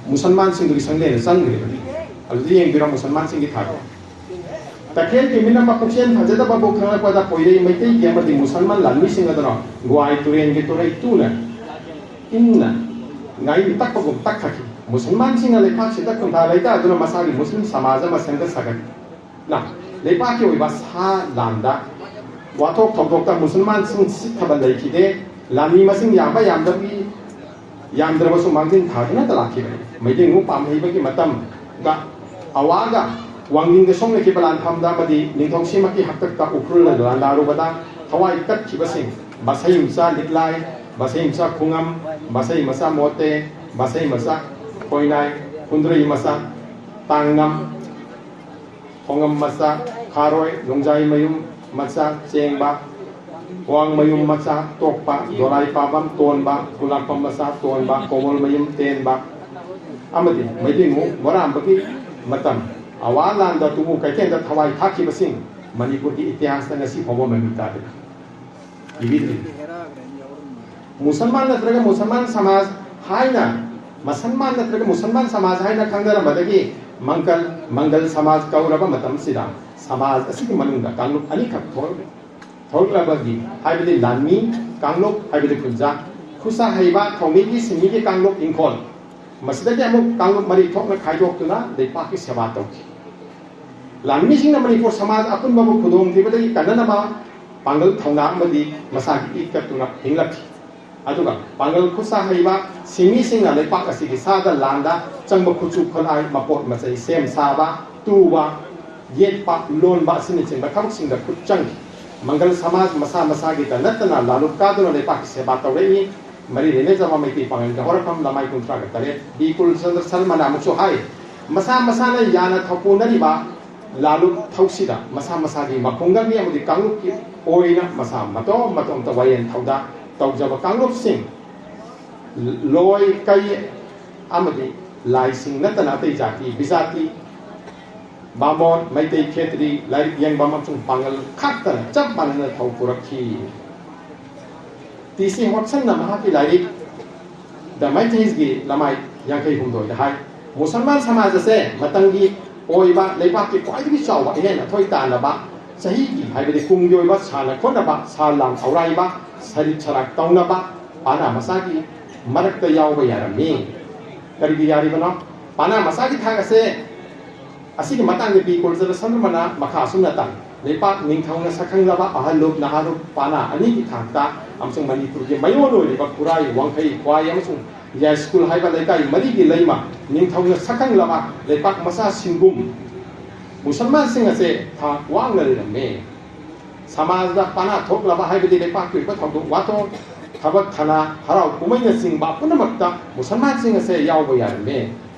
ꯃꯨꯁꯜꯃꯥꯟꯁꯤꯡꯗꯨꯒꯤ ꯁꯪꯂꯦꯟꯗ ꯆꯪꯈ꯭ꯔꯦꯕ꯫ ꯑꯗꯨꯗꯤ ꯌꯦꯡꯕꯤꯔꯣ ꯃꯨꯁꯜꯃꯥꯟꯁꯤꯡꯒꯤ ꯊꯥꯛꯇꯣ꯫ ꯇꯈꯦꯜꯒꯤ ꯃꯤꯅꯝ ꯄꯨꯛꯆꯦꯜ ꯐꯖꯗꯕꯕꯨ ꯈꯪꯂꯛꯄꯗ ꯄꯣꯏꯔꯩ ꯃꯩꯇꯩꯒꯤ ꯑꯃꯗꯤ ꯃꯨꯁꯜꯃꯥꯟ ꯂꯥꯟꯃꯤꯁꯤꯡ ꯑꯗꯨꯅ ꯒ꯭ꯋꯥꯏ ꯇꯨꯔꯦꯟꯒꯤ ꯇꯨꯔꯩ ꯇꯨꯅ ꯏꯪꯅ ꯉꯥꯏ ꯇꯛꯄꯒꯨꯝ ꯇꯛꯊꯈꯤ꯫ ꯃꯨꯁꯜꯃꯥꯟꯁꯤꯡꯅ ꯂꯩꯄꯥꯛꯁꯤꯗ ꯈꯨꯟꯗꯥ ꯂꯩꯇꯥꯗꯨꯅ ꯃꯁꯥꯒꯤ ꯃꯨꯁꯂꯤꯝ ꯁꯃꯥꯖ ꯑꯃ ꯁꯦꯝꯒꯠ ꯁꯥꯒꯠꯈꯤ꯫ ꯅ, ꯂꯩꯄꯥꯛꯀꯤ ꯑꯣꯏꯕ ꯁꯥ ꯂꯥꯟꯗ ꯋꯥꯊꯣꯛ ꯊꯧꯗꯣꯛꯇ ꯃꯨꯁꯜꯃꯥꯟꯁꯤꯡ ꯁꯤꯊꯕ ꯂꯩꯈꯤꯗꯦ꯫ ꯂꯥꯟꯃꯤ ꯃꯁꯤꯡ ꯌꯥꯝꯕ ꯌꯥꯝꯗꯕꯒꯤ ꯌꯥꯝꯗ꯭ꯔꯕꯁꯨ ꯃꯥꯡꯖꯤꯟ ꯊꯥꯗꯨꯅꯇ ꯂꯥꯛꯈꯤꯕꯅꯤ꯫ ꯃꯩꯇꯩꯉꯨ ꯄꯥꯝꯍꯩꯕꯒꯤ ꯃꯇꯝꯗ ꯑꯋꯥꯒ ꯋꯥꯡꯖꯤꯡꯗ ꯁꯣꯛꯅꯈꯤꯕ ꯂꯥꯟꯐꯝꯗ ꯑꯃꯗꯤ ꯅꯤꯡꯊꯧ ꯁꯤꯃꯛꯀꯤ ꯍꯥꯛꯇꯛꯇ ꯎꯈ꯭ꯔꯨꯜꯅ ꯂꯥꯟꯗꯥꯔꯨꯕꯗ ꯊꯋꯥꯏ ꯀꯠꯈꯤꯕꯁꯤꯡ ꯕꯁꯩ ꯃꯆꯥ ꯂꯤꯛꯂꯥꯏ, ꯕꯁꯩ ꯃꯆꯥ ꯈꯨꯉꯝ, ꯕꯁꯩ ꯃꯆꯥ ꯃꯣꯇꯦ, ꯕꯁꯩ ꯃꯆꯥ ꯈꯣꯏꯅꯥꯏ, ꯐꯨꯟꯗ꯭ꯔꯩ ꯃꯆꯥ ꯇꯥꯡꯉꯝ, ꯈꯣꯡꯉꯝ ꯃꯆꯥ ꯈꯥꯔꯣꯏ, ꯅꯣꯡꯖꯥꯏ ꯃꯌꯨꯝ ꯃꯆꯥ ꯆꯦꯡꯕ, ꯋꯥꯡꯃꯌꯨꯝ ꯃꯆꯥ ꯇꯣꯛꯄ, ꯗꯣꯔꯥꯏ ꯄꯥꯕꯝ ꯇꯣꯟꯕ, ꯈꯨꯂꯥꯛꯄꯝ ꯃꯆꯥ ꯇꯣꯟꯕ, ꯀꯣꯃꯣꯜꯃꯌꯨꯝ ꯇꯦꯟꯕ ꯑꯃꯗꯤ ꯃꯩꯇꯩꯉꯨ ꯃꯣꯔꯥꯝꯕꯒꯤ ꯃꯇꯝ ꯑꯋꯥ ꯂꯥꯟꯗ ꯇꯨꯕꯨ ꯀꯩꯊꯦꯜꯗ ꯊꯋꯥꯏ ꯊꯥꯛꯈꯤꯕꯁꯤꯡ ꯃꯅꯤꯄꯨꯔꯒꯤ ꯏꯇꯤꯍꯥꯁꯇ ꯉꯁꯤ ꯐꯥꯎꯕ ꯃꯃꯤ ꯇꯥꯗ꯭ꯔꯤ꯫ ꯏꯕꯤꯗ꯭ꯔꯤ꯫ ꯃꯨꯁꯜꯃꯥꯟ ꯅꯠꯇ꯭ꯔꯒ ꯃꯨꯁꯜꯃꯥꯟ ꯁꯃꯥꯖ ꯊꯥꯏꯅ ꯃꯁꯜꯃꯥꯟ ꯅꯠꯇ꯭ꯔꯒ ꯃꯨꯁꯜꯃꯥꯟ ꯁꯃꯥꯖ ꯍꯥꯏꯅ ꯈꯪꯅꯔꯝꯕꯗꯒꯤ ꯃꯪꯒꯜ, ꯃꯪꯒꯜ ꯁꯃꯥꯖ ꯀꯧꯔꯕ ꯃꯇꯝꯁꯤꯗ ꯁꯃꯥꯖ ꯑꯁꯤꯒꯤ ꯃꯅꯨꯡꯗ ꯀꯥꯡꯂꯨꯞ ꯑꯅꯤꯈꯛ ꯊꯣꯛꯂꯛꯂꯦ꯫ ꯊꯣꯛꯂꯛꯂꯕꯗꯤ ꯍꯥꯏꯕꯗꯤ ꯂꯥꯟꯃꯤ ꯀꯥꯡꯂꯨꯞ ꯍꯥꯏꯕꯗꯤ ꯈꯨꯟꯖꯥ, ꯈꯨꯠꯁꯥ ꯍꯩꯕ ꯊꯧꯃꯤꯒꯤ ꯁꯤꯟꯃꯤꯒꯤ ꯀꯥꯡꯂꯨꯞ ꯏꯪꯈꯣꯜ, ꯃꯁꯤꯗꯒꯤ ꯑꯃꯨꯛ ꯀꯥꯡꯂꯨꯞ ꯃꯔꯤ ꯊꯣꯛꯅ ꯈꯥꯏꯗꯣꯛꯇꯨꯅ ꯂꯩꯄꯥꯛꯀꯤ ꯁꯦꯕꯥ ꯇꯧꯈꯤ꯫ ꯂꯥꯟꯃꯤꯁꯤꯡꯅ ꯃꯅꯤꯄꯨꯔ ꯁꯃꯥꯖ ꯑꯄꯨꯟꯕꯕꯨ ꯈꯨꯗꯣꯡꯊꯤꯕꯗꯒꯤ ꯀꯟꯅꯅꯕ ꯄꯥꯡꯒꯜ ꯊꯧꯅꯥ ꯑꯃꯗꯤ ꯃꯁꯥꯒꯤ ꯏ ꯀꯠꯇꯨꯅ ꯍꯤꯡꯂꯛꯈꯤ꯫ ꯑꯗꯨꯒ ꯄꯥꯡꯒꯜ ꯈꯨꯠꯁꯥ ꯍꯩꯕ ꯁꯤꯟꯃꯤꯁꯤꯡꯅ ꯂꯩꯄꯥꯛ ꯑꯁꯤꯒꯤ ꯁꯥꯗ ꯂꯥꯟꯗ ꯆꯪꯕ ꯈꯨꯠꯁꯨ ꯈꯨꯠꯂꯥꯏ, ꯃꯄꯣꯠ ꯃꯆꯩ ꯁꯦꯝ ꯁꯥꯕ, ꯇꯨꯕ, ꯌꯦꯠꯄ, ꯂꯣꯟꯕ ꯑꯁꯤꯅꯆꯤꯡꯕ ꯊꯕꯛꯁꯤꯡꯗ ꯈꯨꯠ ꯆꯪꯈꯤ꯫ ꯃꯪꯒꯜ ꯁꯃꯥꯖ ꯃꯁꯥ ꯃꯁꯥꯒꯤꯗ ꯅꯠꯇꯅ ꯂꯥꯂꯨꯞ ꯀꯥꯗꯨꯅ ꯂꯩꯄꯥꯛꯀꯤ ꯁꯦꯕꯥ ꯇꯧꯔꯛꯏ꯫ ꯃꯔꯤ ꯂꯩꯅꯖꯕ ꯃꯩꯇꯩ ꯄꯥꯉꯜꯒꯤ ꯍꯧꯔꯛꯐꯝ ꯂꯃꯥꯏ ꯀꯨꯟꯊ꯭ꯔꯥꯒ ꯇꯔꯦꯠ ꯕꯤ ꯀꯨꯜꯆꯟꯗ꯭ꯔ ꯁꯔꯃꯅ ꯑꯃꯨꯛꯁꯨ ꯍꯥꯏ, ꯃꯁꯥ ꯃꯁꯥꯅ ꯌꯥꯅ ꯊꯧꯄꯨꯅꯔꯤꯕ ꯂꯥꯂꯨꯞ ꯊꯧꯁꯤꯗ ꯃꯁꯥ ꯃꯁꯥꯒꯤ ꯃꯈꯨꯡꯒꯪꯒꯤ ꯑꯃꯗꯤ ꯀꯥꯡꯂꯨꯞꯀꯤ ꯑꯣꯏꯅ ꯃꯁꯥ ꯃꯇꯣꯝ ꯃꯇꯣꯝꯇ ꯋꯥꯌꯦꯜ ꯊꯧꯗꯥ ꯇꯧꯖꯕ ꯀꯥꯡꯂꯨꯞꯁꯤꯡ, ꯂꯣꯏ ꯀꯩ ꯑꯃꯗꯤ ꯂꯥꯏꯁꯤꯡ ꯅꯠꯇꯅ ꯑꯇꯩ ꯖꯥꯇꯤ ꯕꯤꯖꯥꯇꯤ, ꯕꯥꯃꯣꯟ, ꯃꯩꯇꯩ, ꯈꯦꯇ꯭ꯔꯤ, ꯂꯥꯏꯔꯤꯛ ꯌꯦꯡꯕ ꯑꯃꯁꯨꯡ ꯄꯥꯡꯒꯜ ꯈꯥꯛꯇꯅ ꯆꯞ ꯃꯥꯟꯅꯅ ꯊꯧ ꯄꯨꯔꯛꯈꯤ꯫ ꯇꯤ ꯁꯤ ꯍꯣꯠꯁꯟꯅ ꯃꯍꯥꯛꯀꯤ ꯂꯥꯏꯔꯤꯛ ꯗ ꯃꯩꯇꯩꯁꯒꯤ ꯂꯃꯥꯏ ꯌꯥꯡꯈꯩ ꯍꯨꯝꯗꯣꯏꯗ ꯍꯥꯏ, ꯃꯨꯁꯜꯃꯥꯟ ꯁꯃꯥꯖ ꯑꯁꯦ ꯃꯇꯝꯒꯤ ꯑꯣꯏꯕ ꯂꯩꯕꯥꯛꯀꯤ ꯈ꯭ꯋꯥꯏꯗꯒꯤ ꯆꯥꯎꯕ ꯑꯍꯦꯟ ꯑꯊꯣꯏ ꯇꯥꯟꯅꯕ ꯆꯍꯤꯒꯤ ꯍꯥꯏꯕꯗꯤ ꯀꯨꯝꯒꯤ ꯑꯣꯏꯕ ꯁꯥꯟꯅ ꯈꯣꯠꯅꯕ, ꯁꯥ ꯂꯥꯟ ꯑꯧꯔꯥꯏꯕ, ꯁꯔꯤꯠ ꯁꯔꯥꯛ ꯇꯧꯅꯕ ꯄꯥꯅꯥ ꯃꯁꯥꯒꯤ ꯃꯔꯛꯇ ꯌꯥꯎꯕ ꯌꯥꯔꯝꯃꯤ꯫ ꯀꯔꯤꯒꯤ ꯌꯥꯔꯤꯕꯅꯣ? ꯄꯥꯅꯥ ꯃꯁꯥꯒꯤ ꯊꯥꯛ ꯑꯁꯦ ꯑꯁꯤꯒꯤ ꯃꯇꯥꯡꯗ ꯕꯤ ꯀꯨꯜꯆꯟꯗ꯭ꯔ ꯁꯔꯃꯅ ꯃꯈꯥ ꯑꯁꯨꯝꯅ ꯇꯥꯛꯏ, ꯂꯩꯄꯥꯛ ꯅꯤꯡꯊꯧꯅ ꯁꯛꯈꯪꯂꯕ ꯑꯍꯜꯂꯨꯞ ꯅꯍꯥꯔꯨꯞ ꯄꯥꯅꯥ ꯑꯅꯤꯒꯤ ꯊꯥꯛꯇ ꯑꯃꯁꯨꯡ ꯃꯅꯤꯄꯨꯔꯒꯤ ꯃꯌꯣꯜ ꯑꯣꯏꯔꯤꯕ ꯈꯨꯔꯥꯏ, ꯋꯥꯡꯈꯩ, ꯈ꯭ꯋꯥꯏ ꯑꯃꯁꯨꯡ ꯌꯥꯏꯁ꯭ꯀꯨꯜ ꯍꯥꯏꯕ ꯂꯩꯀꯥꯏ ꯃꯔꯤꯒꯤ ꯂꯩꯃ ꯅꯤꯡꯊꯧꯅ ꯁꯛꯈꯪꯂꯕ ꯂꯩꯄꯥꯛ ꯃꯆꯥꯁꯤꯡꯒꯨꯝ ꯃꯨꯁꯜꯃꯥꯟꯁꯤꯡ ꯑꯁꯦ ꯊꯥꯛ ꯋꯥꯡꯅ ꯂꯩꯔꯝꯃꯤ꯫ ꯁꯃꯥꯖꯗ ꯄꯥꯅꯥ ꯊꯣꯛꯂꯕ ꯍꯥꯏꯕꯗꯤ ꯂꯩꯄꯥꯛꯀꯤ ꯑꯣꯏꯕ ꯊꯧꯗꯣꯛ ꯋꯥꯊꯣꯛ, ꯊꯕꯛ ꯊꯅꯥ, ꯍꯔꯥꯎ ꯀꯨꯝꯍꯩꯅꯆꯤꯡꯕ ꯄꯨꯝꯅꯃꯛꯇ ꯃꯨꯁꯜꯃꯥꯟꯁꯤꯡ ꯑꯁꯦ ꯌꯥꯎꯕ ꯌꯥꯔꯝꯃꯤ꯫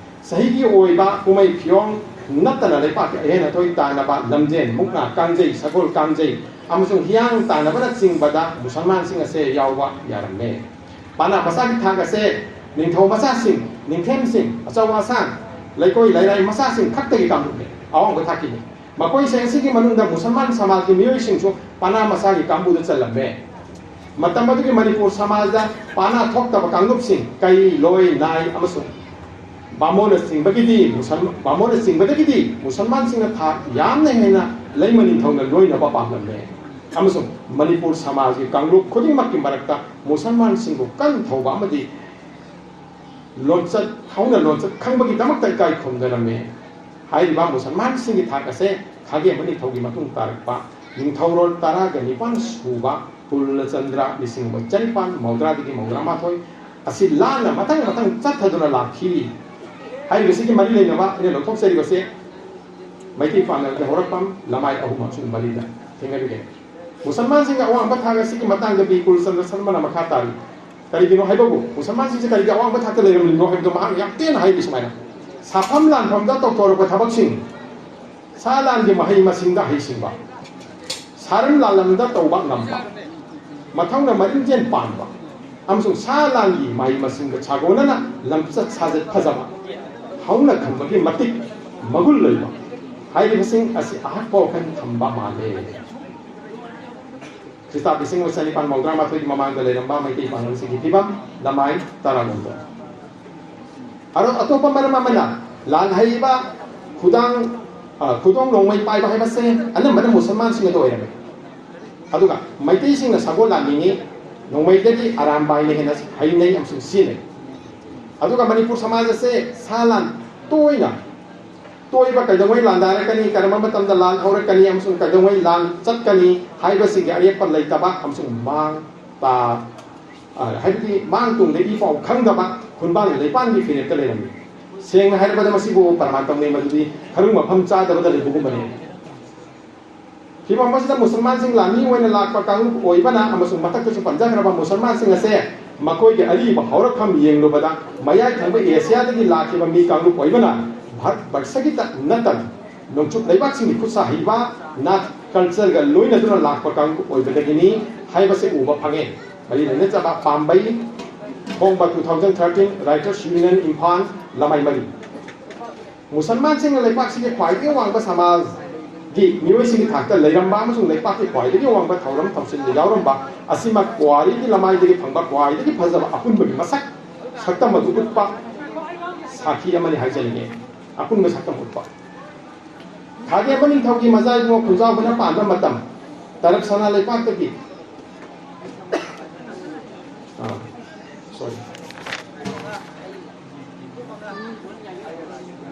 ꯆꯍꯤꯒꯤ ꯑꯣꯏꯕ ꯀꯨꯝꯍꯩ ꯐꯤꯌꯣꯡ ꯅꯠꯇꯅ ꯂꯩꯄꯥꯛꯀꯤ ꯑꯍꯦꯟ ꯑꯊꯣꯏ ꯇꯥꯟꯅꯕ ꯂꯝꯖꯦꯟ, ꯃꯨꯛꯅꯥ ꯀꯥꯡꯖꯩ, ꯁꯒꯣꯜ ꯀꯥꯡꯖꯩ ꯑꯃꯁꯨꯡ ꯍꯤꯌꯥꯡ ꯇꯥꯟꯅꯕꯅꯆꯤꯡꯕꯗ ꯃꯨꯁꯜꯃꯥꯟꯁꯤꯡ ꯑꯁꯦ ꯌꯥꯎꯕ ꯌꯥꯔꯝꯃꯤ꯫ ꯄꯥꯅꯥ ꯃꯆꯥꯒꯤ ꯊꯥꯛ ꯑꯁꯦ ꯅꯤꯡꯊꯧ ꯃꯆꯥꯁꯤꯡ, ꯅꯤꯡꯊꯦꯝꯁꯤꯡ, ꯑꯆꯧ ꯑꯁꯥꯡ, ꯂꯩꯀꯣꯏ ꯂꯩꯔꯥꯏ ꯃꯆꯥꯁꯤꯡ ꯈꯛꯇꯒꯤ ꯀꯥꯡꯂꯨꯞꯅꯤ, ꯑꯋꯥꯡꯕ ꯊꯥꯛꯀꯤꯅꯤ꯫ ꯃꯈꯣꯏꯁꯤꯡ ꯑꯁꯤꯒꯤ ꯃꯅꯨꯡꯗ ꯃꯨꯁꯜꯃꯥꯟ ꯁꯃꯥꯖꯒꯤ ꯃꯤꯑꯣꯏꯁꯤꯡꯁꯨ ꯄꯥꯅꯥ ꯃꯆꯥꯒꯤ ꯀꯥꯡꯕꯨꯗ ꯆꯜꯂꯝꯃꯦ꯫ ꯃꯇꯝ ꯑꯗꯨꯒꯤ ꯃꯅꯤꯄꯨꯔ ꯁꯃꯥꯖꯗ ꯄꯥꯅꯥ ꯊꯣꯛꯇꯕ ꯀꯥꯡꯂꯨꯞꯁꯤꯡ ꯀꯩ, ꯂꯣꯏ, ꯅꯥꯏ ꯑꯃꯁꯨꯡ ꯕꯥꯃꯣꯟꯅꯆꯤꯡꯕꯒꯤꯗꯤ ꯃꯨꯁꯜ-, ꯕꯥꯃꯣꯟꯅꯆꯤꯡꯕꯗꯒꯤꯗꯤ ꯃꯨꯁꯜꯃꯥꯟꯁꯤꯡꯅ ꯊꯥꯛ ꯌꯥꯝꯅ ꯍꯦꯟꯅ ꯂꯩꯃ ꯅꯤꯡꯊꯧꯅ ꯂꯣꯏꯅꯕ ꯄꯥꯝꯂꯝꯃꯦ꯫ ꯑꯃꯁꯨꯡ ꯃꯅꯤꯄꯨꯔ ꯁꯃꯥꯖꯒꯤ ꯀꯥꯡꯂꯨꯞ ꯈꯨꯗꯤꯡꯃꯛꯀꯤ ꯃꯔꯛꯇ ꯃꯨꯁꯜꯃꯥꯟꯁꯤꯡꯕꯨ ꯀꯟ ꯊꯧꯕ ꯑꯃꯗꯤ ꯂꯣꯟꯆꯠ, ꯍꯧꯅ ꯂꯣꯟꯆꯠ ꯈꯪꯕꯒꯤꯗꯃꯛꯇ ꯏꯀꯥꯏ ꯈꯨꯝꯅꯔꯝꯃꯤ꯫ ꯍꯥꯏꯔꯤꯕ ꯃꯨꯁꯜꯃꯥꯟꯁꯤꯡꯒꯤ ꯊꯥꯛ ꯑꯁꯦ ꯈꯥꯒꯦꯝꯕ ꯅꯤꯡꯊꯧꯒꯤ ꯃꯇꯨꯡ ꯇꯥꯔꯛꯄ ꯅꯤꯡꯊꯧꯔꯣꯜ ꯇꯔꯥꯒ ꯅꯤꯄꯥꯟ ꯁꯨꯕ ꯀꯨꯜꯂꯆꯟꯗ꯭ꯔ ꯂꯤꯁꯤꯡ ꯑꯃ ꯆꯅꯤꯄꯥꯟ ꯃꯧꯗ꯭ꯔꯥꯗꯒꯤ ꯃꯧꯗ꯭ꯔꯥ ꯃꯥꯊꯣꯏ ꯑꯁꯤ ꯂꯥꯟꯅ ꯃꯊꯪ ꯃꯊꯪ ꯆꯠꯊꯗꯨꯅ ꯂꯥꯛꯈꯤ꯫ ꯍꯥꯏꯔꯤꯕꯁꯤꯒꯤ ꯃꯔꯤ ꯂꯩꯅꯕ ꯑꯩꯅ ꯂꯧꯊꯣꯛꯆꯔꯤꯕꯁꯦ ꯃꯩꯇꯩ ꯄꯥꯉꯜꯒꯤ ꯍꯧꯔꯛꯐꯝ ꯂꯃꯥꯏ ꯑꯍꯨꯝ ꯑꯃꯁꯨꯡ ꯃꯔꯤꯗ ꯊꯦꯡꯅꯔꯤꯒꯦ꯫ ꯃꯨꯁꯜꯃꯥꯟꯁꯤꯡꯒꯤ ꯑꯋꯥꯡꯕ ꯊꯥꯛ ꯑꯁꯤꯒꯤ ꯃꯇꯥꯡꯗ ꯕꯤ ꯀꯨꯜꯆꯟꯗ꯭ꯔ ꯁꯔꯃꯅ ꯃꯈꯥ ꯇꯥꯔꯤ꯫ ꯀꯔꯤꯒꯤꯅꯣ ꯍꯥꯏꯕꯕꯨ ꯃꯨꯁꯜꯃꯥꯟꯁꯤꯡꯁꯦ ꯀꯔꯤꯒꯤ ꯑꯋꯥꯡꯕ ꯊꯥꯛꯇ ꯂꯩꯔꯝꯂꯤꯅꯣ ꯍꯥꯏꯕꯗꯣ ꯃꯍꯥꯛꯅ ꯌꯥꯝ ꯇꯦꯟꯅ ꯍꯥꯏꯔꯤ ꯁꯨꯃꯥꯏꯅ, ꯁꯥꯐꯝ ꯂꯥꯟꯐꯝꯗ ꯇꯧꯊꯣꯔꯛꯄ ꯊꯕꯛꯁꯤꯡ, ꯁꯥ ꯂꯥꯟꯒꯤ ꯃꯍꯩ ꯃꯁꯤꯡꯗ ꯍꯩꯁꯤꯡꯕ, ꯁꯥꯔꯝ ꯂꯥꯜꯂꯝꯗ ꯇꯧꯕ ꯉꯝꯕ, ꯃꯊꯧꯅ ꯃꯔꯤꯡꯖꯦꯜ ꯄꯥꯟꯕ ꯑꯃꯁꯨꯡ ꯁꯥ ꯂꯥꯟꯒꯤ ꯃꯍꯩ ꯃꯁꯤꯡꯒ ꯁꯥꯒꯣꯟꯅꯅ ꯂꯝꯆꯠ ꯁꯥꯖꯠ ꯐꯖꯕ, ꯍꯧꯅ ꯈꯟꯕꯒꯤ ꯃꯇꯤꯛ ꯃꯒꯨꯟ ꯂꯩꯕ ꯍꯥꯏꯔꯤꯕꯁꯤꯡ ꯑꯁꯤ ꯑꯍꯛꯄ ꯋꯥꯈꯜ ꯊꯝꯕ ꯃꯥꯜꯂꯦ꯫ ꯈ꯭ꯔꯤꯁꯇꯥꯕ ꯂꯤꯁꯤꯡ ꯑꯃ ꯆꯅꯤꯄꯥꯟ ꯃꯧꯗ꯭ꯔꯥ ꯃꯥꯊꯣꯏꯒꯤ ꯃꯃꯥꯡꯗ ꯂꯩꯔꯝꯕ ꯃꯩꯇꯩ ꯄꯥꯉꯜꯁꯤꯡꯒꯤ ꯐꯤꯕꯝ, ꯂꯃꯥꯏ ꯇꯔꯥꯍꯨꯝꯗꯣꯏ꯫ ꯑꯗꯣ ꯑꯇꯣꯞꯄ ꯃꯔꯝ ꯑꯃꯅ ꯂꯥꯟ ꯍꯩꯕ, ꯈꯨꯗꯥꯡ, ꯑ, ꯈꯨꯗꯣꯡ ꯅꯣꯡꯃꯩ ꯄꯥꯏꯕ ꯍꯥꯏꯕꯁꯦ ꯑꯅꯝꯕꯅ ꯃꯨꯁꯜꯃꯥꯟꯁꯤꯡ ꯑꯗꯨ ꯑꯣꯏꯔꯝꯃꯤ꯫ ꯑꯗꯨꯒ ꯃꯩꯇꯩꯁꯤꯡꯅ ꯁꯒꯣꯜ ꯂꯥꯟꯅꯤꯡꯉꯤ, ꯅꯣꯡꯃꯩꯗꯒꯤ ꯑꯔꯥꯝꯕꯥꯏꯅ ꯍꯦꯟꯅ ꯍꯩꯅꯩ ꯑꯃꯁꯨꯡ ꯁꯤꯖꯤꯟꯅꯩ꯫ ꯑꯗꯨꯒ ꯃꯅꯤꯄꯨꯔ ꯁꯃꯥꯖ ꯑꯁꯦ ꯁꯥ ꯂꯥꯟ ꯇꯣꯏꯅ ꯇꯣꯏꯕ ꯀꯩꯗꯧꯉꯩ ꯂꯥꯟꯗꯥꯔꯛꯀꯅꯤ, ꯀꯔꯝꯕ ꯃꯇꯝꯗ ꯂꯥꯟ ꯍꯧꯔꯛꯀꯅꯤ ꯑꯃꯁꯨꯡ ꯀꯩꯗꯧꯉꯩ ꯂꯥꯟ ꯆꯠꯀꯅꯤ ꯍꯥꯏꯕꯁꯤꯡꯒꯤ ꯑꯔꯦꯞꯄ ꯂꯩꯇꯕ ꯑꯃꯁꯨꯡ ꯃꯥꯡ ꯇꯥ-, ꯑ, ꯍꯥꯏꯕꯗꯤ ꯃꯥꯡ ꯇꯨꯡꯗ ꯏ ꯄꯥꯎ ꯈꯪꯗꯕ ꯈꯨꯟꯕꯥꯜ ꯂꯩꯄꯥꯟꯒꯤ ꯐꯤꯔꯦꯞꯇ ꯂꯩꯔꯝꯃꯤ꯫ ꯁꯦꯡꯅ ꯍꯥꯏꯔꯕꯗ ꯃꯁꯤꯕꯨ ꯄ꯭ꯔꯃꯥꯟ ꯇꯧꯅꯩ ꯃꯗꯨꯗꯤ ꯈꯔꯨꯡ ꯃꯐꯝ ꯆꯥꯗꯕꯗ ꯂꯩꯕꯒꯨꯝꯕꯅꯤ꯫ ꯐꯤꯕꯝ ꯑꯁꯤꯗ ꯃꯨꯁꯜꯃꯥꯟꯁꯤꯡ ꯂꯥꯟꯃꯤ ꯑꯣꯏꯅ ꯂꯥꯛꯄ ꯀꯥꯡꯂꯨꯞ ꯑꯣꯏꯕꯅ ꯑꯃꯁꯨꯡ ꯃꯊꯛꯇꯁꯨ ꯄꯟꯖꯈ꯭ꯔꯕ ꯃꯨꯁꯜꯃꯥꯟꯁꯤꯡ ꯑꯁꯦ ꯃꯈꯣꯏꯒꯤ ꯑꯔꯤꯕ ꯍꯧꯔꯛꯐꯝ ꯌꯦꯡꯂꯨꯕꯗ ꯃꯌꯥꯏ ꯊꯪꯕ ꯑꯦꯁꯤꯌꯥꯗꯒꯤ ꯂꯥꯛꯈꯤꯕ ꯃꯤ ꯀꯥꯡꯂꯨꯞ ꯑꯣꯏꯕꯅ ꯚꯥꯔꯠ ꯕꯔꯁꯒꯤꯇ ꯅꯠꯇꯅ ꯅꯣꯡꯆꯨꯞ ꯂꯩꯕꯥꯛꯁꯤꯡꯒꯤ ꯈꯨꯠꯁꯥ ꯍꯩꯕ, ꯅꯥꯠ, ꯀꯜꯆꯔꯒ ꯂꯣꯏꯅꯗꯨꯅ ꯂꯥꯛꯄ ꯀꯥꯡꯂꯨꯞ ꯑꯣꯏꯕꯗꯒꯤꯅꯤ ꯍꯥꯏꯕꯁꯤ ꯎꯕ ꯐꯪꯉꯦ꯫ ꯃꯔꯤ ꯂꯩꯅꯖꯕ ꯄꯥꯝꯕꯩ, ꯐꯣꯡꯕ two thousand thirteen Writers Union Imphal, ꯂꯃꯥꯏ ꯃꯔꯤ꯫ ꯃꯨꯁꯜꯃꯥꯟꯁꯤꯡꯅ ꯂꯩꯕꯥꯛꯁꯤꯒꯤ ꯈ꯭ꯋꯥꯏꯗꯒꯤ ꯋꯥꯡꯕ ꯁꯃꯥꯖ ꯃꯤꯑꯣꯏꯁꯤꯡꯒꯤ ꯊꯥꯛꯇ ꯂꯩꯔꯝꯕ ꯑꯃꯁꯨꯡ ꯂꯩꯄꯥꯛꯀꯤ ꯈ꯭ꯋꯥꯏꯗꯒꯤ ꯋꯥꯡꯕ ꯊꯧꯔꯝ ꯊꯧꯁꯤꯜꯗ ꯌꯥꯎꯔꯝꯕ ꯑꯁꯤꯃꯛ ꯄꯨꯋꯥꯔꯤꯒꯤ ꯂꯃꯥꯏꯗꯒꯤ ꯐꯪꯕ ꯈ꯭ꯋꯥꯏꯗꯒꯤ ꯐꯖꯕ ꯑꯄꯨꯟꯕꯒꯤ ꯃꯁꯛ ꯁꯛꯇꯝ ꯑꯗꯨ ꯎꯠꯄ ꯁꯥꯈꯤ ꯑꯃꯅꯤ ꯍꯥꯏꯖꯅꯤꯡꯉꯤ꯫ ꯑꯄꯨꯟꯕ ꯁꯛꯇꯝ ꯎꯠꯄ꯫ ꯊꯥꯒꯤ ꯑꯃ ꯅꯤꯡꯊꯧꯒꯤ ꯃꯆꯥ ꯏꯕꯨꯡꯉꯣ ꯈꯨꯟꯖꯥꯎꯕꯅ ꯄꯥꯟꯕ ꯃꯇꯝ, ꯇꯔꯛ ꯁꯅꯥ ꯂꯩꯄꯥꯛꯇꯒꯤ ꯑꯥ, sorry꯫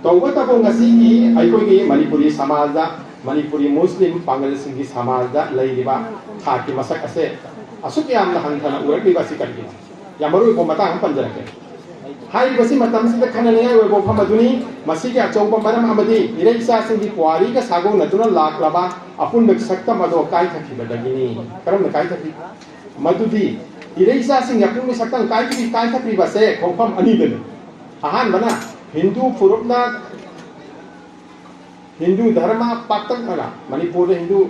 ꯇꯧꯕꯇꯕꯨ ꯉꯁꯤꯒꯤ ꯑꯩꯈꯣꯏꯒꯤ ꯃꯅꯤꯄꯨꯔꯤ ꯁꯃꯥꯖꯗ ꯃꯅꯤꯄꯨꯔꯤ ꯃꯨꯁꯂꯤꯝ ꯄꯥꯡꯒꯜꯁꯤꯡꯒꯤ ꯁꯃꯥꯖꯗ ꯂꯩꯔꯤꯕ ꯊꯥꯛꯀꯤ ꯃꯁꯛ ꯑꯁꯦ ꯑꯁꯨꯛ ꯌꯥꯝꯅ ꯍꯟꯊꯅ ꯎꯔꯛꯂꯤꯕ ꯑꯁꯤ ꯀꯔꯤꯒꯤꯅꯣ? ꯌꯥꯝ ꯃꯔꯨ ꯑꯣꯏꯕ ꯃꯇꯥꯡ ꯑꯃ ꯄꯟꯖꯔꯛꯀꯦ꯫ ꯍꯥꯏꯔꯤꯕꯁꯤ ꯃꯇꯝꯁꯤꯗ ꯈꯟꯅꯅꯤꯡꯉꯥꯏ ꯑꯣꯏꯕ ꯋꯥꯐꯝ ꯑꯗꯨꯅꯤ꯫ ꯃꯁꯤꯒꯤ ꯑꯆꯧꯕ ꯃꯔꯝ ꯑꯃꯗꯤ ꯏꯔꯩ ꯏꯆꯥꯁꯤꯡꯒꯤ ꯄꯨꯋꯥꯔꯤꯒ ꯁꯥꯒꯣꯟꯅꯗꯨꯅ ꯂꯥꯛꯂꯕ ꯑꯄꯨꯟꯕꯒꯤ ꯁꯛꯇꯝ ꯑꯗꯣ ꯀꯥꯏꯊꯈꯤꯕꯗꯒꯤꯅꯤ꯫ ꯀꯔꯝꯅ ꯀꯥꯏꯊꯈꯤ? ꯃꯗꯨꯗꯤ ꯏꯔꯩ ꯏꯆꯥꯁꯤꯡꯒꯤ ꯑꯄꯨꯟꯕ ꯁꯛꯇꯝ ꯀꯥꯏꯊꯈꯤ, ꯀꯥꯏꯊꯈ꯭ꯔꯤꯕꯁꯦ ꯈꯣꯡꯐꯝ ꯑꯅꯤꯗꯅꯤ꯫ ꯑꯍꯥꯟꯕꯅ ꯍꯤꯟꯗꯨ ꯐꯨꯔꯨꯞꯅ ꯍꯤꯟꯗꯨ ꯙꯔꯃ ꯄꯥꯛꯇꯛꯅꯅ, ꯃꯅꯤꯄꯨꯔꯗ ꯍꯤꯟꯗꯨ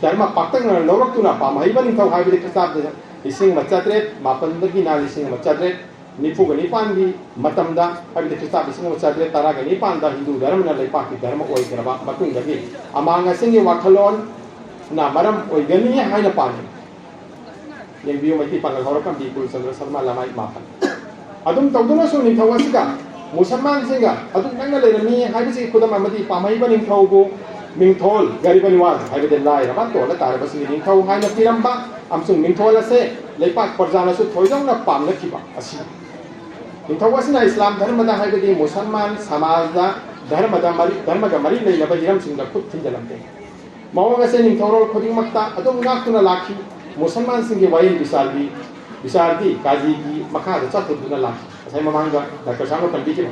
ꯙꯔꯃ ꯄꯥꯛꯇꯛꯅꯅ ꯂꯧꯔꯛꯇꯨꯅ ꯄꯥꯝꯍꯩꯕ ꯅꯤꯡꯊꯧ ꯍꯥꯏꯕꯗꯤ ꯈ꯭ꯔꯤꯁꯇꯥꯕꯗ ꯂꯤꯁꯤꯡ ꯑꯃ ꯆꯥꯇ꯭ꯔꯦꯠ ꯃꯥꯄꯟꯗꯒꯤꯅ ꯂꯤꯁꯤꯡ ꯑꯃ ꯆꯥꯇ꯭ꯔꯦꯠ ꯅꯤꯐꯨꯒ ꯅꯤꯄꯥꯟꯒꯤ ꯃꯇꯝꯗ, ꯍꯥꯏꯕꯗꯤ ꯈ꯭ꯔꯤꯁꯇꯥꯕ ꯂꯤꯁꯤꯡ ꯑꯃ ꯆꯥꯇ꯭ꯔꯦꯠ ꯇꯔꯥꯒ ꯅꯤꯄꯥꯟꯗ ꯍꯤꯟꯗꯨ ꯙꯔꯃꯅ ꯂꯩꯄꯥꯛꯀꯤ ꯙꯔꯃ ꯑꯣꯏꯈ꯭ꯔꯕ ꯃꯇꯨꯡꯗꯒꯤ ꯑꯃꯥꯡ ꯑꯁꯦꯡꯒꯤ ꯋꯥꯈꯜꯂꯣꯟꯅ ꯃꯔꯝ ꯑꯣꯏꯒꯅꯤ ꯍꯥꯏꯅ ꯄꯥꯝꯃꯤ꯫ ꯌꯦꯡꯕꯤꯌꯨ, ꯃꯩꯇꯩ ꯄꯥꯡꯒꯜ ꯍꯧꯔꯛꯐꯝꯕꯤ ꯀꯨꯜꯆꯟꯗ꯭ꯔ ꯁꯔꯃ ꯂꯃꯥꯏ ꯃꯥꯄꯟ꯫ ꯑꯗꯨꯝ ꯇꯧꯗꯨꯅꯁꯨ ꯅꯤꯡꯊꯧ ꯑꯁꯤꯒ ꯃꯨꯁꯜꯃꯥꯟꯁꯤꯡꯒ ꯑꯗꯨꯝ ꯅꯛꯅ ꯂꯩꯔꯝꯃꯤ ꯍꯥꯏꯕꯁꯤꯒꯤ ꯈꯨꯗꯝ ꯑꯃꯗꯤ ꯄꯥꯝꯍꯩꯕ ꯅꯤꯡꯊꯧꯕꯨ ꯃꯤꯡꯊꯣꯜ ꯒꯔꯤꯕ ꯅꯤꯋꯥꯖ ꯍꯥꯏꯕꯗꯤ ꯂꯥꯏꯔꯕ ꯇꯣꯜꯂ ꯇꯥꯔꯕꯁꯤꯡꯒꯤ ꯅꯤꯡꯊꯧ ꯍꯥꯏꯅ ꯄꯤꯔꯝꯕ ꯑꯃꯁꯨꯡ ꯃꯤꯡꯊꯣꯜ ꯑꯁꯦ ꯂꯩꯄꯥꯛ ꯄ꯭ꯔꯖꯥꯅꯁꯨ ꯊꯣꯏꯗꯣꯛꯅ ꯄꯥꯝꯅꯈꯤꯕ ꯑꯁꯤ ꯅꯤꯡꯊꯧ ꯑꯁꯤꯅ ꯏꯁꯂꯥꯝ ꯙꯔꯃꯗ ꯍꯥꯏꯕꯗꯤ ꯃꯨꯁꯜꯃꯥꯟ ꯁꯃꯥꯖꯗ ꯙꯔꯃꯗ ꯃꯔꯤ, ꯙꯔꯃꯒ ꯃꯔꯤ ꯂꯩꯅꯕ ꯍꯤꯔꯝꯁꯤꯡꯗ ꯈꯨꯠ ꯊꯤꯟꯖꯤꯜꯂꯝꯗꯦ꯫ ꯃꯑꯣꯡ ꯑꯁꯦ ꯅꯤꯡꯊꯧꯔꯣꯜ ꯈꯨꯗꯤꯡꯃꯛꯇ ꯑꯗꯨꯝ ꯉꯥꯛꯇꯨꯅ ꯂꯥꯛꯈꯤ꯫ ꯃꯨꯁꯜꯃꯥꯟꯁꯤꯡꯒꯤ ꯋꯥꯌꯦꯜ ꯕꯤꯆꯥꯔꯒꯤ, ꯕꯤꯆꯥꯔꯗꯤ ꯀꯥꯖꯤꯒꯤ ꯃꯈꯥꯗ ꯆꯠꯊꯗꯨꯅ ꯂꯥꯛꯈꯤ꯫ ꯉꯁꯥꯏ ꯃꯃꯥꯡꯗ ꯗꯥꯛꯇꯔ ꯁꯥꯍꯅ ꯄꯟꯕꯤꯈꯤꯕ꯫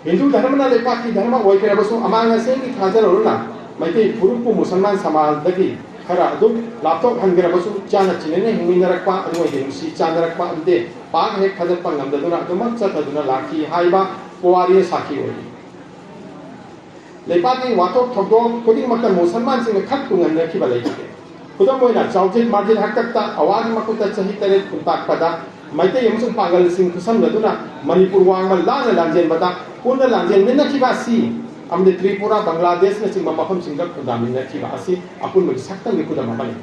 ꯍꯤꯟꯗꯨ ꯙꯔꯃꯅ ꯂꯩꯄꯥꯛꯀꯤ ꯙꯔꯃ ꯑꯣꯏꯈ꯭ꯔꯕꯁꯨ ꯑꯃꯥꯡ ꯑꯁꯦꯡꯒꯤ ꯊꯥꯖꯔꯨꯔꯅ ꯃꯩꯇꯩ ꯐꯨꯔꯨꯞꯄꯨ ꯃꯨꯁꯜꯃꯥꯟ ꯁꯃꯥꯖꯗꯒꯤ ꯈꯔ ꯑꯗꯨꯝ ꯂꯥꯞꯊꯣꯛꯍꯟꯈ꯭ꯔꯕꯁꯨ ꯆꯥꯅ ꯆꯤꯟꯅꯅ ꯍꯤꯡꯃꯤꯟꯅꯔꯛꯄ ꯑꯗꯨꯒ ꯅꯨꯡꯁꯤ ꯆꯥꯟꯅꯔꯛꯄ ꯑꯗꯨꯗꯤ ꯄꯥꯛ ꯍꯦꯛ ꯊꯥꯗꯠꯄ ꯉꯝꯗꯗꯨꯅ ꯑꯗꯨꯃꯛ ꯆꯠꯊꯗꯨꯅ ꯂꯥꯛꯈꯤ ꯍꯥꯏꯕ ꯄꯨꯋꯥꯔꯤ ꯁꯥꯈꯤ ꯑꯣꯏꯔꯤ꯫ ꯂꯩꯄꯥꯛꯀꯤ ꯋꯥꯊꯣꯛ ꯊꯧꯗꯣꯛ ꯈꯨꯗꯤꯡꯃꯛꯇ ꯃꯨꯁꯜꯃꯥꯟꯁꯤꯡꯅ ꯈꯛ ꯇꯨꯡꯍꯟꯅꯈꯤꯕ ꯂꯩꯈꯤꯗꯦ꯫ ꯈꯨꯗꯝ ꯑꯣꯏꯅ ꯆꯥꯎꯖꯤꯠ ꯃꯥꯔꯖꯤꯠ ꯍꯥꯛꯇꯛꯇ ꯑꯋꯥꯒꯤ ꯃꯈꯨꯠꯇ ꯆꯍꯤ ꯇꯔꯦꯠ ꯈꯨꯟꯇꯥꯛꯄꯗ ꯃꯩꯇꯩ ꯑꯃꯁꯨꯡ ꯄꯥꯡꯒꯜꯁꯤꯡ ꯈꯨꯠꯁꯝꯅꯗꯨꯅ ꯃꯅꯤꯄꯨꯔ ꯋꯥꯡꯃ ꯂꯥꯟꯅ ꯂꯥꯟꯖꯦꯟꯕꯗ ꯄꯨꯟꯅ ꯂꯥꯟꯖꯦꯟꯃꯤꯟꯅꯈꯤꯕ ꯑꯁꯤ ꯑꯃꯗꯤ ꯇ꯭ꯔꯤꯄꯨꯔꯥ, ꯕꯪꯒ꯭ꯂꯥꯗꯦꯁꯅꯆꯤꯡꯕ ꯃꯐꯝꯁꯤꯡꯗ ꯈꯨꯟꯗꯥꯃꯤꯟꯅꯈꯤꯕ ꯑꯁꯤ ꯑꯄꯨꯟꯕꯒꯤ ꯁꯛꯇꯝꯒꯤ ꯈꯨꯗꯝ ꯑꯃꯅꯤ꯫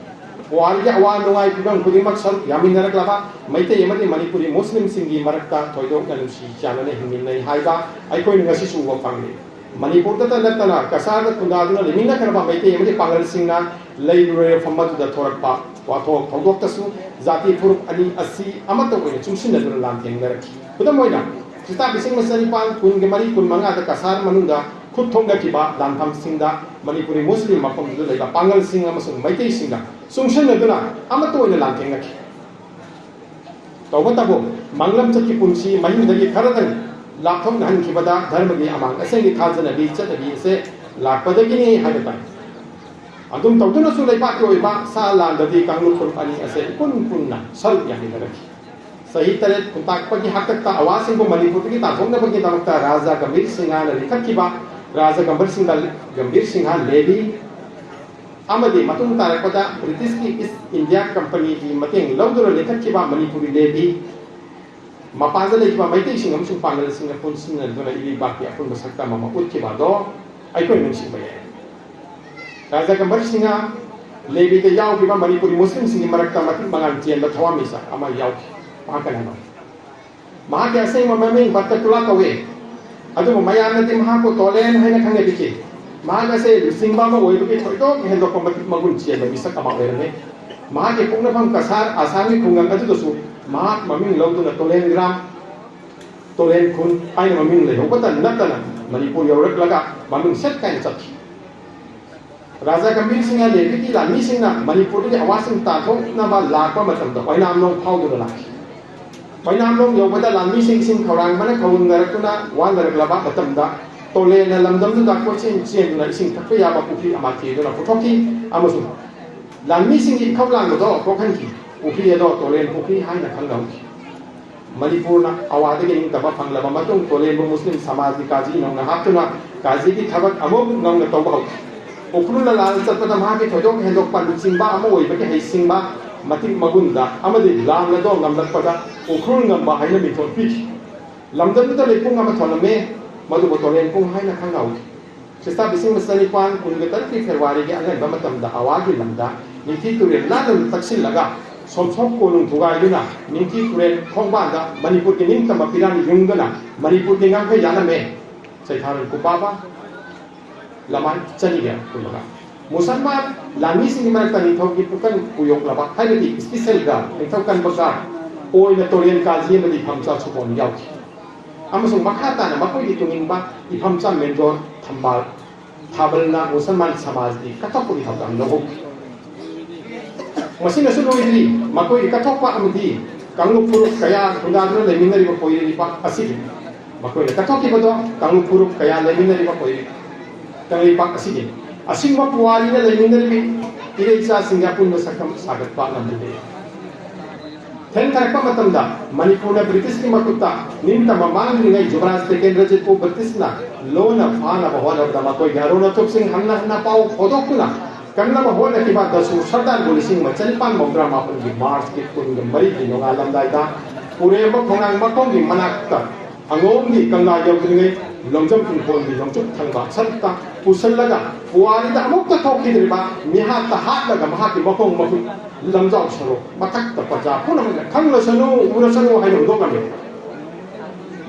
ꯄꯨꯋꯥꯔꯤꯒꯤ ꯑꯋꯥ ꯅꯨꯡꯉꯥꯏ ꯐꯤꯕꯝ ꯈꯨꯗꯤꯡꯃꯛ ꯁꯔꯨꯛ ꯌꯥꯃꯤꯟꯅꯔꯛꯂꯕ ꯃꯩꯇꯩ ꯑꯃꯗꯤ ꯃꯅꯤꯄꯨꯔꯤ ꯃꯨꯁꯂꯤꯝꯁꯤꯡꯒꯤ ꯃꯔꯛꯇ ꯊꯣꯏꯗꯣꯛꯅ ꯅꯨꯡꯁꯤ ꯆꯥꯟꯅꯅ ꯍꯤꯡꯃꯤꯟꯅꯩ ꯍꯥꯏꯕ ꯑꯩꯈꯣꯏꯅ ꯉꯁꯤꯁꯨ ꯎꯕ ꯐꯪꯂꯤ꯫ ꯃꯅꯤꯄꯨꯔꯗꯇ ꯅꯠꯇꯅ ꯀꯁꯥꯔꯗ ꯈꯨꯟꯗꯥꯗꯨꯅ ꯂꯩꯃꯤꯟꯅꯈ꯭ꯔꯕ ꯃꯩꯇꯩ ꯑꯃꯗꯤ ꯄꯥꯡꯒꯜꯁꯤꯡꯅ ꯂꯩꯔꯨꯔꯦ ꯃꯐꯝ ꯑꯗꯨꯗ ꯊꯣꯔꯛꯄ ꯋꯥꯊꯣꯛ ꯊꯧꯗꯣꯛꯇꯁꯨ ꯖꯥꯇꯤ ꯐꯨꯔꯨꯞ ꯑꯅꯤ ꯑꯁꯤ ꯑꯃꯠꯇ ꯑꯣꯏꯅ ꯆꯨꯡꯁꯤꯟꯅꯗꯨꯅ ꯂꯥꯟꯊꯦꯡꯅꯔꯛꯈꯤ꯫ ꯈꯨꯗꯝ ꯑꯣꯏꯅ, ꯈ꯭ꯔꯤꯁꯇꯥꯕ ꯂꯤꯁꯤꯡ ꯑꯃ ꯆꯅꯤꯄꯥꯟ ꯀꯨꯟꯒ ꯃꯔꯤ ꯀꯨꯟ ꯃꯉꯥꯗ ꯀꯁꯥꯔ ꯃꯅꯨꯡꯗ ꯈꯨꯠ ꯊꯣꯛꯅꯈꯤꯕ ꯂꯥꯟꯐꯝꯁꯤꯡꯗ ꯃꯅꯤꯄꯨꯔꯤ ꯃꯨꯁꯂꯤꯝ ꯃꯐꯝꯗꯨꯗ ꯂꯩꯕ ꯄꯥꯡꯒꯜꯁꯤꯡ ꯑꯃꯁꯨꯡ ꯃꯩꯇꯩꯁꯤꯡꯒ ꯆꯨꯡꯁꯤꯟꯅꯗꯨꯅ ꯑꯃꯠꯇ ꯑꯣꯏꯅ ꯂꯥꯟꯊꯦꯡꯅꯈꯤ꯫ ꯇꯧꯕꯇꯕꯨ, ꯃꯥꯡꯂꯝꯆꯠꯀꯤ ꯄꯨꯟꯁꯤ ꯃꯍꯤꯡꯗꯒꯤ ꯈꯔꯗꯪ ꯂꯥꯞꯊꯣꯛꯅꯍꯟꯈꯤꯕꯗ ꯙꯔꯃꯒꯤ ꯑꯃꯥꯡ ꯑꯁꯦꯡꯒꯤ ꯊꯥꯖꯅꯕꯤ ꯆꯠꯅꯕꯤ ꯑꯁꯦ ꯂꯥꯛꯄꯗꯒꯤꯅꯤ ꯍꯥꯏꯕ ꯇꯥꯏ꯫ ꯑꯗꯨꯝ ꯇꯧꯗꯨꯅꯁꯨ ꯂꯩꯕꯥꯛꯀꯤ ꯑꯣꯏꯕ ꯁꯥ ꯂꯥꯟꯗꯗꯤ ꯀꯥꯡꯂꯨꯞ ꯐꯨꯔꯨꯞ ꯑꯅꯤ ꯑꯁꯦ ꯏꯄꯨꯟ ꯄꯨꯟꯅ ꯁꯔꯨꯛ ꯌꯥꯃꯤꯟꯅꯔꯛꯈꯤ꯫ ꯆꯍꯤ ꯇꯔꯦꯠ ꯈꯨꯟꯇꯥꯛꯄꯒꯤ ꯍꯥꯛꯇꯛꯇ ꯑꯋꯥꯁꯤꯡꯕꯨ ꯃꯅꯤꯄꯨꯔꯗꯒꯤ ꯇꯥꯟꯊꯣꯛꯅꯕꯒꯤꯗꯃꯛꯇ ꯔꯥꯖꯥ ꯒꯝꯚꯤꯔ ꯁꯤꯡꯍꯅ ꯂꯤꯡꯈꯠꯈꯤꯕ ꯔꯥꯖꯥ ꯒꯝꯚꯤꯔ ꯁꯤꯡꯍ, ꯒꯝꯚꯤꯔ ꯁꯤꯡꯍ ꯂꯦꯕꯤ ꯑꯃꯗꯤ ꯃꯇꯨꯡ ꯇꯥꯔꯛꯄꯗ ꯕ꯭ꯔꯤꯇꯤꯁꯀꯤ ꯏꯁ ꯏꯟꯗꯤꯌꯥ ꯀꯝꯄꯅꯤꯒꯤ ꯃꯇꯦꯡ ꯂꯧꯗꯨꯅ ꯂꯤꯡꯈꯠꯈꯤꯕ ꯃꯅꯤꯄꯨꯔꯤ ꯂꯦꯕꯤ ꯃꯄꯥꯟꯗ ꯂꯩꯈꯤꯕ ꯃꯩꯇꯩꯁꯤꯡ ꯑꯃꯁꯨꯡ ꯄꯥꯡꯒꯜꯁꯤꯡꯒ ꯄꯨꯟꯁꯤꯟꯅꯗꯨꯅ ꯏꯔꯩꯕꯥꯛꯀꯤ ꯑꯄꯨꯟꯕ ꯁꯛꯇꯝ ꯑꯃ ꯎꯠꯈꯤꯕ ꯑꯗꯣ ꯑꯩꯈꯣꯏ ꯅꯤꯡꯁꯤꯡꯕ ꯌꯥꯏ꯫ ꯔꯥꯖꯥ ꯒꯝꯚꯤꯔ ꯁꯤꯡꯍ ꯂꯦꯕꯤꯗ ꯌꯥꯎꯈꯤꯕ ꯃꯅꯤꯄꯨꯔꯤ ꯃꯨꯁꯂꯤꯝꯁꯤꯡꯒꯤ ꯃꯔꯛꯇ ꯃꯇꯤꯛ ꯃꯉꯥꯜ ꯆꯦꯟꯕ ꯊꯋꯥꯟꯃꯤꯆꯥꯛ ꯑꯃ ꯌꯥꯎꯈꯤ꯫ ꯃꯍꯥꯛ ꯀꯅꯥꯅꯣ? ꯃꯍꯥꯛꯀꯤ ꯑꯁꯦꯡꯕ ꯃꯃꯤꯡ ꯕꯠꯇꯇꯨꯂꯥ ꯀꯧꯏ꯫ ꯑꯗꯨꯕꯨ ꯃꯌꯥꯝꯅꯗꯤ ꯃꯍꯥꯛꯄꯨ ꯇꯣꯂꯦꯟ ꯍꯥꯏꯅ ꯈꯪꯅꯕꯤꯈꯤ꯫ ꯃꯍꯥꯛ ꯑꯁꯦ ꯂꯨꯆꯤꯡꯕ ꯑꯃ ꯑꯣꯏꯕꯒꯤ ꯊꯣꯏꯗꯣꯛ ꯍꯦꯟꯗꯣꯛꯄ ꯃꯇꯤꯛ ꯃꯒꯨꯟ ꯆꯦꯟꯕ ꯃꯤꯁꯛ ꯑꯃ ꯑꯣꯏꯔꯝꯃꯤ꯫ ꯃꯍꯥꯛꯀꯤ ꯄꯣꯛꯅꯐꯝ ꯀꯁꯥꯔ, ꯑꯁꯥꯝꯒꯤ ꯈꯨꯡꯒꯪ ꯑꯗꯨꯗꯁꯨ ꯃꯍꯥꯛ ꯃꯃꯤꯡ ꯂꯧꯗꯨꯅ ꯇꯣꯂꯦꯟ ꯒ꯭ꯔꯥꯝ, ꯇꯣꯂꯦꯟ ꯈꯨꯟ ꯍꯥꯏꯅ ꯃꯃꯤꯡ ꯂꯩꯍꯧꯕꯇ ꯅꯠꯇꯅ ꯃꯅꯤꯄꯨꯔ ꯌꯧꯔꯛꯂꯒ ꯃꯃꯤꯡ ꯁꯦꯠ ꯀꯥꯏꯅ ꯆꯠꯈꯤ꯫ ꯔꯥꯖꯥ ꯒꯝꯚꯤꯔ ꯁꯤꯡꯍ ꯂꯦꯕꯤꯒꯤ ꯂꯥꯟꯃꯤꯁꯤꯡꯅ ꯃꯅꯤꯄꯨꯔꯗꯒꯤ ꯑꯋꯥꯁꯤꯡ ꯇꯥꯟꯊꯣꯛꯅꯕ ꯂꯥꯛꯄ ꯃꯇꯝꯗ ꯑꯣꯏꯅꯥꯝꯂꯣꯡ ꯐꯥꯎꯗꯨꯅ ꯂꯥꯛꯈꯤ꯫ ꯑꯣꯏꯅꯥꯝꯂꯣꯡ ꯌꯧꯕꯗ ꯂꯥꯟꯃꯤꯁꯤꯡ ꯏꯁꯤꯡ ꯈꯧꯔꯥꯡꯕꯅ ꯈꯧꯅꯨꯡꯅꯔꯛꯇꯨꯅ ꯋꯥꯅꯔꯛꯂꯕ ꯃꯇꯝꯗ ꯇꯣꯂꯦꯟꯅ ꯂꯝꯗꯝꯗꯨꯗ ꯀꯣꯏꯆꯦꯟ ꯆꯦꯟꯗꯨꯅ ꯏꯁꯤꯡ ꯊꯛꯄ ꯌꯥꯕ ꯄꯨꯈ꯭ꯔꯤ ꯑꯃ ꯊꯤꯗꯨꯅ ꯄꯨꯊꯣꯛꯈꯤ ꯑꯃꯁꯨꯡ ꯂꯥꯟꯃꯤꯁꯤꯡꯒꯤ ꯏꯈꯧ ꯂꯥꯡꯕꯗꯣ ꯀꯣꯛꯍꯟꯈꯤ꯫ ꯄꯨꯈ꯭ꯔꯤ ꯑꯗꯣ ꯇꯣꯂꯦꯟ ꯄꯨꯈ꯭ꯔꯤ ꯍꯥꯏꯅ ꯈꯪꯅꯍꯧꯈꯤ꯫ ꯃꯅꯤꯄꯨꯔꯅ ꯑꯋꯥꯗꯒꯤ ꯅꯤꯡꯇꯝꯕ ꯐꯪꯂꯕ ꯃꯇꯨꯡ ꯇꯣꯂꯦꯟꯕꯨ ꯃꯨꯁꯂꯤꯝ ꯁꯃꯥꯖꯒꯤ ꯀꯥꯖꯤ ꯅꯧꯅ ꯍꯥꯞꯇꯨꯅ ꯀꯥꯖꯤꯒꯤ ꯊꯕꯛ ꯑꯃꯨꯛ ꯅꯧꯅ ꯇꯧꯕ ꯍꯧꯈꯤ꯫ ꯎꯈ꯭ꯔꯨꯜꯅ ꯂꯥꯟ ꯆꯠꯄꯗ ꯃꯍꯥꯛꯀꯤ ꯊꯣꯏꯗꯣꯛ ꯍꯦꯟꯗꯣꯛꯄ ꯂꯨꯆꯤꯡꯕ ꯑꯃ ꯑꯣꯏꯕꯒꯤ ꯍꯩꯁꯤꯡꯕ, ꯃꯇꯤꯛ ꯃꯒꯨꯟꯗ ꯑꯃꯗꯤ ꯂꯥꯟ ꯑꯗꯣ ꯉꯝꯂꯛꯄꯗ ꯎꯈ꯭ꯔꯨꯜ ꯉꯝꯕ ꯍꯥꯏꯅ ꯃꯤꯡꯊꯣꯜ ꯄꯤꯈꯤ꯫ ꯂꯝꯗꯝꯗꯨꯗ ꯂꯩꯄꯨꯡ ꯑꯃ ꯊꯣꯜꯂꯝꯃꯤ, ꯃꯗꯨꯕꯨ ꯇꯣꯂꯦꯟ ꯄꯨꯡ ꯍꯥꯏꯅ ꯈꯪꯅꯍꯧꯈꯤ꯫ ꯈ꯭ꯔꯤꯁꯇ ꯂꯤꯁꯤꯡ ꯑꯃ ꯆꯅꯤꯄꯥꯟ ꯀꯨꯟꯒ ꯇꯔꯨꯛꯀꯤ ꯐꯦꯕ꯭ꯔꯨꯋꯥꯔꯤꯒꯤ ꯑꯉꯟꯕ ꯃꯇꯝꯗ ꯑꯋꯥꯒꯤ ꯂꯝꯗ ꯅꯤꯡꯊꯤ ꯇꯨꯔꯦꯜ ꯂꯥꯟꯗꯨꯅ ꯇꯛꯁꯤꯜꯂꯒ ꯁꯣꯝꯁꯣꯞ ꯀꯣꯅꯨꯡ ꯊꯨꯒꯥꯏꯗꯨꯅ ꯅꯤꯡꯊꯤ ꯇꯨꯔꯦꯜ ꯈꯣꯡꯕꯥꯟꯗ ꯃꯅꯤꯄꯨꯔꯒꯤ ꯅꯤꯡꯇꯝꯕ ꯐꯤꯔꯥꯟ ꯌꯨꯡꯗꯨꯅ ꯃꯅꯤꯄꯨꯔꯒꯤ ꯉꯝꯈꯩ ꯌꯥꯜꯂꯝꯃꯦ꯫ ꯆꯩꯊꯥꯔꯣꯜ ꯀꯨꯝꯕꯥꯕ ꯂꯃꯥꯏ ꯆꯅꯤꯒ ꯀꯨꯟꯃꯉꯥ꯫ ꯃꯨꯁꯜꯃꯥꯟ ꯂꯥꯟꯃꯤꯁꯤꯡꯒꯤ ꯃꯔꯛꯇ ꯅꯤꯡꯊꯧꯒꯤ ꯄꯨꯀꯟ ꯀꯨꯌꯣꯛꯂꯕ ꯍꯥꯏꯕꯗꯤ ꯏꯁꯄꯤꯁꯦꯜꯒ ꯅꯤꯡꯊꯧ ꯀꯟꯕꯒ ꯑꯣꯏꯅ ꯇꯣꯔꯦꯟ ꯀꯥꯖꯤ ꯑꯃꯗꯤ ꯐꯝꯆꯥ ꯁꯨꯕꯣꯟ ꯌꯥꯎꯈꯤ꯫ ꯑꯃꯁꯨꯡ ꯃꯈꯥ ꯇꯥꯅ ꯃꯈꯣꯏꯒꯤ ꯇꯨꯡꯏꯟꯕ ꯏꯐꯝꯆꯥ ꯃꯦꯟꯗꯣꯔ ꯊꯝꯕꯥꯜ ꯊꯥꯕꯜꯅ ꯃꯨꯁꯜꯃꯥꯟ ꯁꯃꯥꯖꯒꯤ ꯀꯠꯊꯣꯛꯄꯒꯤ ꯊꯧꯗꯥꯡ ꯂꯧꯍꯧꯈꯤ꯫ ꯃꯁꯤꯅꯁꯨ ꯂꯣꯏꯗ꯭ꯔꯤ, ꯃꯈꯣꯏꯒꯤ ꯀꯠꯊꯣꯛꯄ ꯑꯃꯗꯤ ꯀꯥꯡꯂꯨꯞ ꯐꯨꯔꯨꯞ ꯀꯌꯥ ꯈꯨꯟꯗꯥꯗꯨꯅ ꯂꯩꯃꯤꯟꯅꯔꯤꯕ ꯀꯣꯏꯔꯦꯜ ꯂꯩꯄꯥꯛ ꯑꯁꯤꯒꯤ ꯃꯈꯣꯏꯅ ꯀꯠꯊꯣꯛꯈꯤꯕꯗꯣ ꯀꯥꯡꯂꯨꯞ ꯐꯨꯔꯨꯞ ꯀꯌꯥ ꯂꯩꯃꯤꯟꯅꯔꯤꯕ ꯀꯣꯏꯔꯦꯜ ꯀꯪꯂꯩꯄꯥꯛ ꯑꯁꯤꯒꯤ ꯑꯁꯤꯒꯨꯝꯕ ꯄꯨꯋꯥꯔꯤꯅ ꯂꯩꯃꯤꯟꯅꯔꯤꯕꯤ ꯏꯔꯩꯆꯥꯁꯤꯡꯒꯤ ꯑꯄꯨꯟꯕ ꯁꯛꯇꯝ ꯁꯥꯒꯠꯄ ꯉꯝꯍꯜꯂꯦ꯫ ꯊꯦꯡꯊꯔꯛꯄ ꯃꯇꯝꯗ ꯃꯅꯤꯄꯨꯔꯅ ꯕ꯭ꯔꯤꯇꯤꯁꯀꯤ ꯃꯈꯨꯠꯇ ꯅꯤꯡꯇꯝꯕ ꯃꯥꯡꯗ꯭ꯔꯤꯉꯩ ꯌꯨꯕꯔꯥꯖ ꯇꯤꯀꯦꯟꯗ꯭ꯔꯖꯤꯠꯄꯨ ꯕ꯭ꯔꯤꯇꯤꯁꯅ ꯂꯣꯟꯅ ꯐꯥꯅꯕ ꯍꯣꯠꯅꯕꯗ ꯃꯈꯣꯏꯒꯤ ꯑꯔꯣꯟ ꯑꯊꯨꯞꯁꯤꯡ ꯍꯟꯅ ꯍꯟꯅ ꯄꯥꯎ ꯐꯥꯎꯗꯣꯛꯇꯨꯅ ꯀꯟꯅꯕ ꯍꯣꯠꯅꯈꯤꯕ ꯗꯁꯨ ꯁꯔꯗꯥꯔꯕꯨ ꯂꯤꯁꯤꯡ ꯑꯃ ꯆꯅꯤꯄꯥꯟ ꯃꯧꯗ꯭ꯔꯥ ꯃꯥꯄꯟꯒꯤ ꯃꯥꯔꯆꯀꯤ ꯀꯨꯟꯒ ꯃꯔꯤꯒꯤ ꯅꯣꯡꯉꯥꯜꯂꯝꯗꯥꯏꯗ ꯄꯨꯔꯦꯝꯕ ꯈꯣꯡꯅꯥꯡ ꯃꯈꯣꯡꯒꯤ ꯃꯅꯥꯛꯇ ꯑꯉꯣꯝꯒꯤ ꯀꯪꯂꯥ ꯌꯧꯗ꯭ꯔꯤꯉꯩ ꯂꯣꯡꯖꯝ ꯏꯪꯈꯣꯜꯒꯤ ꯅꯣꯡꯆꯨꯞ ꯊꯪꯕ ꯁꯔꯨꯛꯇ ꯄꯨꯁꯜꯂꯒ ꯄꯨꯋꯥꯔꯤꯗ ꯑꯃꯨꯛꯇ ꯊꯣꯛꯈꯤꯗ꯭ꯔꯤꯕ ꯃꯤꯍꯥꯠꯇ ꯍꯥꯠꯂꯒ ꯃꯍꯥꯛꯀꯤ ꯃꯈꯣꯡ ꯃꯈꯨꯠ ꯂꯝꯖꯥꯎ ꯁꯔꯨꯛ ꯃꯊꯛꯇ ꯄ꯭ꯔꯖꯥ ꯄꯨꯝꯅꯃꯛꯅ ꯈꯪꯂꯁꯅꯨ, ꯎꯔꯁꯅꯨ ꯍꯥꯏꯅ ꯍꯨꯟꯗꯣꯛꯂꯝꯃꯤ꯫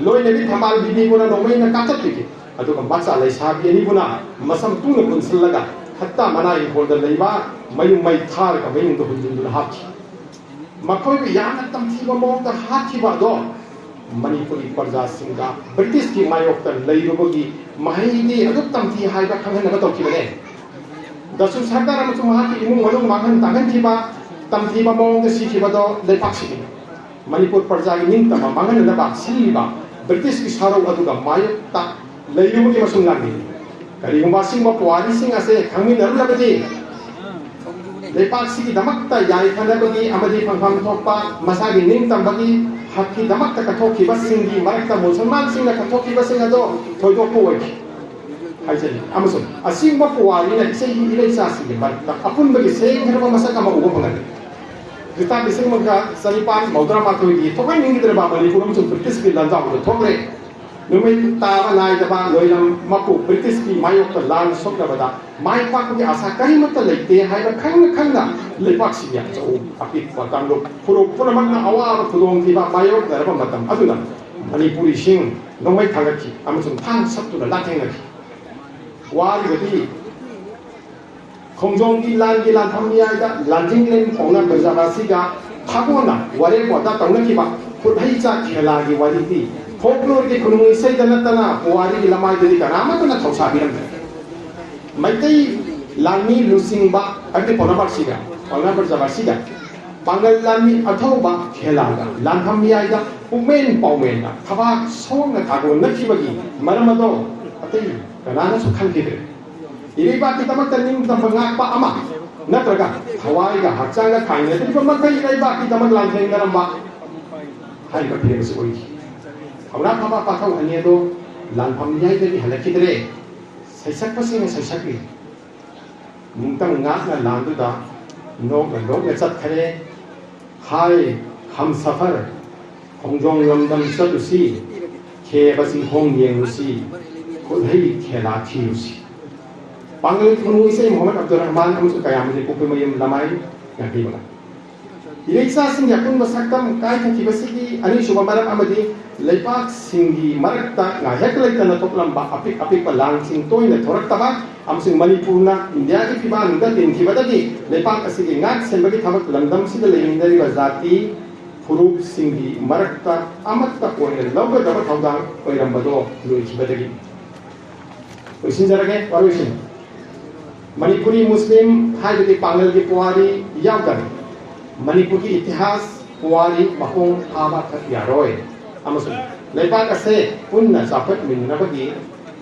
ꯂꯣꯏꯅꯕꯤ ꯊꯝꯕꯥꯜ ꯕꯤꯕꯤꯕꯨꯅ ꯅꯣꯡꯃꯩꯅ ꯀꯥꯞꯊꯠꯄꯤꯈꯤ꯫ ꯑꯗꯨꯒ ꯃꯆꯥ ꯂꯩꯁꯥꯕꯤ ꯑꯅꯤꯕꯨꯅ ꯃꯁꯝ ꯇꯨꯅ ꯄꯨꯟꯁꯤꯜꯂꯒ ꯍꯠꯇꯥ ꯃꯅꯥ ꯏꯪꯈꯣꯜꯗ ꯂꯩꯕ ꯃꯌꯨꯝ ꯃꯩ ꯊꯥꯔꯒ ꯃꯌꯨꯝꯗ ꯍꯨꯟꯖꯤꯟꯗꯨꯅ ꯍꯥꯠꯈꯤ꯫ ꯃꯈꯣꯏꯕꯨ ꯌꯥꯝꯅ ꯇꯝꯊꯤꯕ ꯃꯑꯣꯡꯗ ꯍꯥꯠꯈꯤꯕ ꯑꯗꯣ ꯃꯅꯤꯄꯨꯔꯤ ꯄ꯭ꯔꯖꯥꯁꯤꯡꯗ ꯕ꯭ꯔꯤꯇꯤꯁꯀꯤ ꯃꯥꯌꯣꯛꯇ ꯂꯩꯔꯨꯕꯒꯤ ꯃꯍꯩꯗꯤ ꯑꯗꯨꯛ ꯇꯝꯊꯤ ꯍꯥꯏꯕ ꯈꯪꯍꯟꯅꯕ ꯇꯧꯈꯤꯕꯅꯦ꯫ ꯗꯁꯨ ꯁꯔꯀꯥꯔ ꯑꯃꯁꯨꯡ ꯃꯍꯥꯛꯀꯤ ꯏꯃꯨꯡ ꯃꯅꯨꯡ ꯃꯥꯡꯍꯟ ꯇꯥꯛꯍꯟꯈꯤꯕ, ꯇꯝꯊꯤꯕ ꯃꯑꯣꯡꯗ ꯁꯤꯈꯤꯕꯗꯣ ꯂꯩꯄꯥꯛꯁꯤꯒꯤ ꯃꯅꯤꯄꯨꯔ ꯄ꯭ꯔꯖꯥꯒꯤ ꯅꯤꯡꯇꯝꯕ ꯃꯥꯡꯍꯟꯅꯅꯕ ꯁꯤꯜꯂꯤꯕ ꯕ꯭ꯔꯤꯇꯤꯁꯀꯤ ꯁꯥꯔꯧ ꯑꯗꯨꯒ ꯃꯥꯌꯣꯛꯇ ꯂꯩꯔꯨꯕꯒꯤ ꯃꯁꯨꯡ ꯂꯥꯡꯂꯤ꯫ ꯀꯔꯤꯒꯨꯝꯕ ꯑꯁꯤꯒꯨꯝꯕ ꯄꯨꯋꯥꯔꯤꯁꯤꯡ ꯑꯁꯦ ꯈꯪꯃꯤꯟꯅꯔꯨꯔꯕꯗꯤ ꯂꯩꯄꯥꯛꯁꯤꯒꯤꯗꯃꯛꯇ ꯌꯥꯏꯐꯅꯕꯒꯤ ꯑꯃꯗꯤ ꯐꯪꯐꯝ ꯊꯣꯛꯄ ꯃꯁꯥꯒꯤ ꯅꯤꯡꯇꯝꯕꯒꯤ ꯍꯛꯀꯤꯗꯃꯛꯇ ꯀꯠꯊꯣꯛꯈꯤꯕꯁꯤꯡꯒꯤ ꯃꯔꯛꯇ ꯃꯨꯁꯜꯃꯥꯟꯁꯤꯡꯅ ꯀꯠꯊꯣꯛꯈꯤꯕꯁꯤꯡ ꯑꯗꯣ ꯊꯣꯏꯗꯣꯛꯄ ꯑꯣꯏꯈꯤ ꯍꯥꯏꯖꯔꯤ꯫ ꯑꯃꯁꯨꯡ ꯑꯁꯤꯒꯨꯝꯕ ꯄꯨꯋꯥꯔꯤꯅ ꯏꯁꯩꯒꯤ ꯏꯔꯩꯆꯥꯁꯤꯡꯒꯤ ꯃꯔꯛꯇ ꯑꯄꯨꯟꯕꯒꯤ ꯁꯦꯡꯈ꯭ꯔꯕ ꯃꯁꯛ ꯑꯃ ꯎꯕ ꯐꯪꯍꯜꯂꯤ꯫ ꯈ꯭ꯔꯤꯁꯇꯥꯟ ꯂꯤꯁꯤꯡ ꯑꯃꯒ ꯆꯅꯤꯄꯥꯟ ꯃꯧꯗ꯭ꯔꯥ ꯃꯥꯊꯣꯏꯒꯤ ꯊꯣꯛꯍꯟꯅꯤꯡꯈꯤꯗ꯭ꯔꯕ ꯃꯅꯤꯄꯨꯔ ꯑꯃꯁꯨꯡ ꯕ꯭ꯔꯤꯇꯤꯁꯀꯤ ꯂꯥꯟꯖꯥꯎꯗ ꯊꯣꯛꯂꯦ꯫ ꯅꯨꯃꯤꯠ ꯇꯥꯕ ꯅꯥꯏꯗꯕ ꯂꯣꯏꯂꯝ ꯃꯄꯨ ꯕ꯭ꯔꯤꯇꯤꯁꯀꯤ ꯃꯥꯌꯣꯛꯇ ꯂꯥꯟ ꯁꯣꯛꯅꯕꯗ ꯃꯥꯏ ꯄꯥꯛꯄꯒꯤ ꯑꯥꯁꯥ ꯀꯔꯤꯃꯠꯇ ꯂꯩꯇꯦ ꯍꯥꯏꯕ ꯈꯪꯅ ꯈꯪꯅ ꯂꯩꯄꯥꯛꯁꯤꯒꯤ ꯑꯆꯧ ꯑꯄꯤꯛꯄ ꯀꯥꯡꯂꯨꯞ ꯐꯨꯔꯨꯞ ꯄꯨꯝꯅꯃꯛꯅ ꯑꯋꯥꯕ ꯈꯨꯗꯣꯡꯊꯤꯕ ꯃꯥꯌꯣꯛꯅꯔꯕ ꯃꯇꯝ ꯑꯗꯨꯗ ꯃꯅꯤꯄꯨꯔꯤꯁꯤꯡ ꯅꯣꯡꯃꯩ ꯊꯥꯡꯒꯠꯈꯤ ꯑꯃꯁꯨꯡ ꯊꯥꯡ ꯁꯠꯇꯨꯅ ꯂꯥꯟꯊꯦꯡꯅꯈꯤ꯫ ꯋꯥꯔꯤꯕꯗꯤ ꯈꯣꯡꯖꯣꯝꯒꯤ ꯂꯥꯟꯒꯤ ꯂꯥꯟꯐꯝ ꯃꯌꯥꯏꯗ ꯂꯥꯟꯖꯤꯡꯂꯦꯟ ꯄꯥꯎꯅ ꯄ꯭ꯔꯖꯥꯕꯥꯁꯤꯒ ꯊꯥꯒꯣꯟꯅ ꯋꯥꯔꯦꯞ ꯋꯥꯇꯥ ꯇꯧꯅꯈꯤꯕ ꯈꯨꯠꯍꯩ ꯆꯥꯛ ꯈꯦꯂꯥꯒꯤ ꯋꯥꯔꯤꯗꯤ ꯐꯣꯛꯂꯣꯔꯒꯤ ꯈꯨꯅꯨꯡ ꯏꯁꯩꯗ ꯅꯠꯇꯅ ꯄꯨꯋꯥꯔꯤꯒꯤ ꯂꯃꯥꯏꯗꯗꯤ ꯀꯅꯥꯃꯠꯇꯅ ꯊꯧꯁꯥꯕꯤꯔꯝꯗꯦ꯫ ꯃꯩꯇꯩ ꯂꯥꯟꯃꯤ ꯂꯨꯆꯤꯡꯕ ꯍꯥꯏꯕꯗꯤ ꯄꯥꯎꯅꯥ ꯄ꯭ꯔꯖꯥꯕꯥꯁꯤꯒ ꯄꯥꯎꯅꯥ ꯄ꯭ꯔꯖꯥꯕꯥꯁꯤꯒ ꯄꯥꯡꯒꯜ ꯂꯥꯟꯃꯤ ꯑꯊꯧꯕ ꯈꯦꯂꯥꯒ ꯂꯥꯟꯐꯝ ꯃꯌꯥꯏꯗ ꯄꯨꯛꯃꯦꯟ ꯄꯥꯎꯃꯦꯟꯅ ꯊꯕꯥꯛ ꯁꯣꯛꯅ ꯊꯥꯒꯣꯟꯅꯈꯤꯕꯒꯤ ꯃꯔꯝ ꯑꯗꯣ ꯑꯇꯩ ꯀꯅꯥꯅꯁꯨ ꯈꯪꯈꯤꯗ꯭ꯔꯦ꯫ ꯏꯔꯩꯕꯥꯛꯀꯤꯗꯃꯛꯇ ꯅꯤꯡꯇꯝꯕ ꯉꯥꯛꯄ ꯑꯃ ꯅꯠꯇ꯭ꯔꯒ ꯊꯋꯥꯏꯒ ꯍꯛꯆꯥꯡꯒ ꯀꯥꯏꯅꯗ꯭ꯔꯤꯕ ꯃꯈꯩ ꯏꯔꯩꯕꯥꯛꯀꯤꯗꯃꯛ ꯂꯥꯟꯊꯦꯡꯅꯔꯝꯕ ꯍꯥꯏꯔꯤꯕ ꯐꯤꯔꯦꯞ ꯑꯁꯤ ꯑꯣꯏꯈꯤ꯫ ꯊꯧꯅꯥ ꯐꯕ ꯄꯥꯈꯪ ꯑꯅꯤ ꯑꯗꯨ ꯂꯥꯟꯐꯝ ꯃꯌꯥꯏꯗꯒꯤ ꯍꯜꯂꯛꯈꯤꯗ꯭ꯔꯦ꯫ ꯁꯩꯁꯛꯄꯁꯤꯡꯅ ꯁꯩꯁꯛꯂꯤ꯫ ꯅꯤꯡꯇꯝ ꯉꯥꯛꯅ ꯂꯥꯟꯗꯨꯗ ꯅꯣꯛꯅ ꯅꯣꯛꯅ ꯆꯠꯈꯔꯦ꯫ ꯍꯥꯏ ꯍꯝꯁꯐꯔ, ꯈꯣꯡꯖꯣꯝ ꯂꯝꯗꯝ ꯆꯠꯂꯨꯁꯤ, ꯈꯦꯕ ꯆꯤꯡꯈꯣꯡ ꯌꯦꯡꯂꯨꯁꯤ, ꯈꯨꯠꯍꯩ ꯈꯦꯂꯥ ꯊꯤꯔꯨꯁꯤ꯫ ꯄꯥꯡꯒꯜ ꯈꯨꯅꯨꯡ ꯏꯁꯩ ꯃꯣꯍꯃꯗ ꯑꯕꯗꯨꯜ ꯔꯍꯃꯥꯟ ꯑꯃꯁꯨꯡ ꯀꯌꯥꯃꯔꯨ ꯄꯣꯛꯄꯤꯃꯌꯨꯝ ꯂꯃꯥꯏ ꯉꯥꯛꯄꯤꯕꯅ꯫ ꯏꯔꯩꯆꯥꯁꯤꯡꯒꯤ ꯑꯄꯨꯟꯕ ꯁꯛꯇꯝ ꯀꯥꯏꯊꯈꯤꯕꯁꯤꯒꯤ ꯑꯅꯤꯁꯨꯕ ꯃꯔꯝ ꯑꯃꯗꯤ ꯂꯩꯄꯥꯛꯁꯤꯡꯒꯤ ꯃꯔꯛꯇ ꯉꯥꯏꯍꯥꯛ ꯂꯩꯇꯅ ꯊꯣꯛꯂꯝꯕ ꯑꯄꯤꯛ ꯑꯄꯤꯛꯄ ꯂꯥꯟꯁꯤꯡ ꯇꯣꯏꯅ ꯊꯣꯔꯛꯇꯕ ꯑꯃꯁꯨꯡ ꯃꯅꯤꯄꯨꯔꯅ ꯏꯟꯗꯤꯌꯥꯒꯤ ꯐꯤꯕꯥꯛꯅꯨꯡꯗ ꯇꯤꯟꯈꯤꯕꯗꯒꯤ ꯂꯩꯄꯥꯛ ꯑꯁꯤꯒꯤ ꯉꯥꯛ ꯁꯦꯟꯕꯒꯤ ꯊꯕꯛ ꯂꯝꯗꯝꯁꯤꯗ ꯂꯩꯃꯤꯟꯅꯔꯤꯕ ꯖꯥꯇꯤ ꯐꯨꯔꯨꯞꯁꯤꯡꯒꯤ ꯃꯔꯛꯇ ꯑꯃꯠꯇ ꯑꯣꯏꯅ ꯂꯧꯒꯗꯕ ꯊꯧꯗꯥꯡ ꯑꯣꯏꯔꯝꯕꯗꯣ ꯂꯣꯏꯈꯤꯕꯗꯒꯤ꯫ ꯂꯣꯏꯁꯤꯟꯖꯔꯒꯦ ꯋꯥꯔꯣꯏꯁꯤꯟ꯫ ꯃꯅꯤꯄꯨꯔꯤ ꯃꯨꯁꯂꯤꯝ ꯍꯥꯏꯕꯗꯤ ꯄꯥꯡꯒꯜꯒꯤ ꯄꯨꯋꯥꯔꯤ ꯌꯥꯎꯗꯅ ꯃꯅꯤꯄꯨꯔꯒꯤ ꯏꯇꯤꯍꯥꯁ ꯄꯨꯋꯥꯔꯤ ꯃꯄꯨꯡ ꯐꯥꯕ ꯈꯛ ꯌꯥꯔꯣꯏ꯫ ꯑꯃꯁꯨꯡ ꯂꯩꯕꯥꯛ ꯑꯁꯦ ꯄꯨꯟꯅ ꯆꯥꯎꯈꯠꯃꯤꯟꯅꯅꯕꯒꯤ,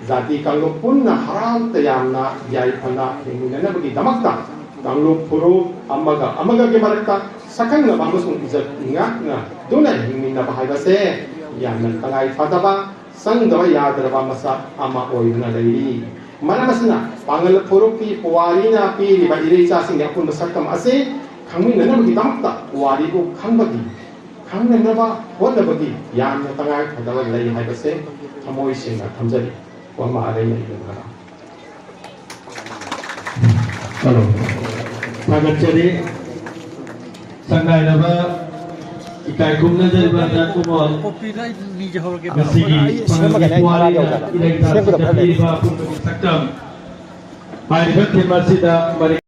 ꯖꯥꯇꯤ ꯀꯥꯡꯂꯨꯞ ꯄꯨꯟꯅ ꯍꯔꯥꯎ ꯇꯌꯥꯝꯅ ꯌꯥꯏꯐꯅ ꯍꯤꯡꯃꯤꯟꯅꯅꯕꯒꯤꯗꯃꯛꯇ ꯀꯥꯡꯂꯨꯞ ꯐꯨꯔꯨꯞ ꯑꯃꯒ ꯑꯃꯒꯒꯤ ꯃꯔꯛꯇ ꯁꯛꯈꯪꯅꯕ ꯑꯃꯁꯨꯡ ꯏꯖꯠ ꯉꯥꯛꯅꯗꯨꯅ ꯍꯤꯡꯃꯤꯟꯅꯕ ꯍꯥꯏꯕꯁꯦ ꯌꯥꯝꯅ ꯇꯉꯥꯏ ꯐꯗꯕ, ꯆꯪꯗꯕ ꯌꯥꯗ꯭ꯔꯕ ꯃꯁꯛ ꯑꯃ ꯑꯣꯏꯗꯨꯅ ꯂꯩꯔꯤ꯫ ꯃꯔꯝ ꯑꯁꯤꯅ ꯄꯥꯡꯒꯜ ꯐꯨꯔꯨꯞꯀꯤ ꯄꯨꯋꯥꯔꯤꯅ ꯄꯤꯔꯤꯕ ꯏꯔꯩꯆꯥꯁꯤꯡꯒꯤ ꯑꯄꯨꯟꯕ ꯁꯛꯇꯝ ꯑꯁꯤ ꯈꯪꯃꯤꯟꯅꯅꯕꯒꯤꯗꯃꯛꯇ ꯄꯨꯋꯥꯔꯤꯕꯨ ꯈꯪꯕꯒꯤ, ꯈꯪꯅꯅꯕ ꯍꯣꯠꯅꯕꯒꯤ ꯌꯥꯝꯅ ꯇꯉꯥꯏ ꯐꯗꯕ ꯂꯩ ꯍꯥꯏꯕꯁꯦ ꯊꯃꯣꯏ ꯁꯦꯡꯅ ꯈꯝꯖꯔꯤ꯫ ꯋꯥꯃꯥ ꯑꯔꯩꯃ ꯏꯕꯦꯝ ꯍꯔꯥꯎ꯫ ꯍꯜꯂꯣ꯫ ꯊꯥꯒꯠꯆꯔꯤ꯫ ꯁꯪꯒꯥꯏꯔꯕ ꯏꯀꯥꯏ ꯈꯨꯝꯅꯖꯔꯤꯕ ꯗꯥ ꯀꯨꯃꯣꯜ꯫ ꯀꯣꯄꯤꯗ ꯑꯩ ꯅꯤꯖꯍꯧꯔꯒꯦ꯫ ꯉꯁꯤꯒꯤ ꯑꯩ ꯄꯥꯡꯒꯜꯒꯤ ꯁꯦꯝꯃꯒ ꯄꯨꯋꯥꯔꯤꯅ ꯏꯔꯩ ꯁꯦꯝꯕꯗ ꯐꯔꯦ꯫ ꯊꯥꯁꯤꯗ ꯄꯤꯔꯤꯕ ꯑꯄꯨꯟꯕꯒꯤ ꯁꯛꯇꯝ꯫ ꯍꯥꯏꯔꯤꯕ ꯊꯤꯝ ꯑꯁꯤꯗ ꯃꯔꯤꯛ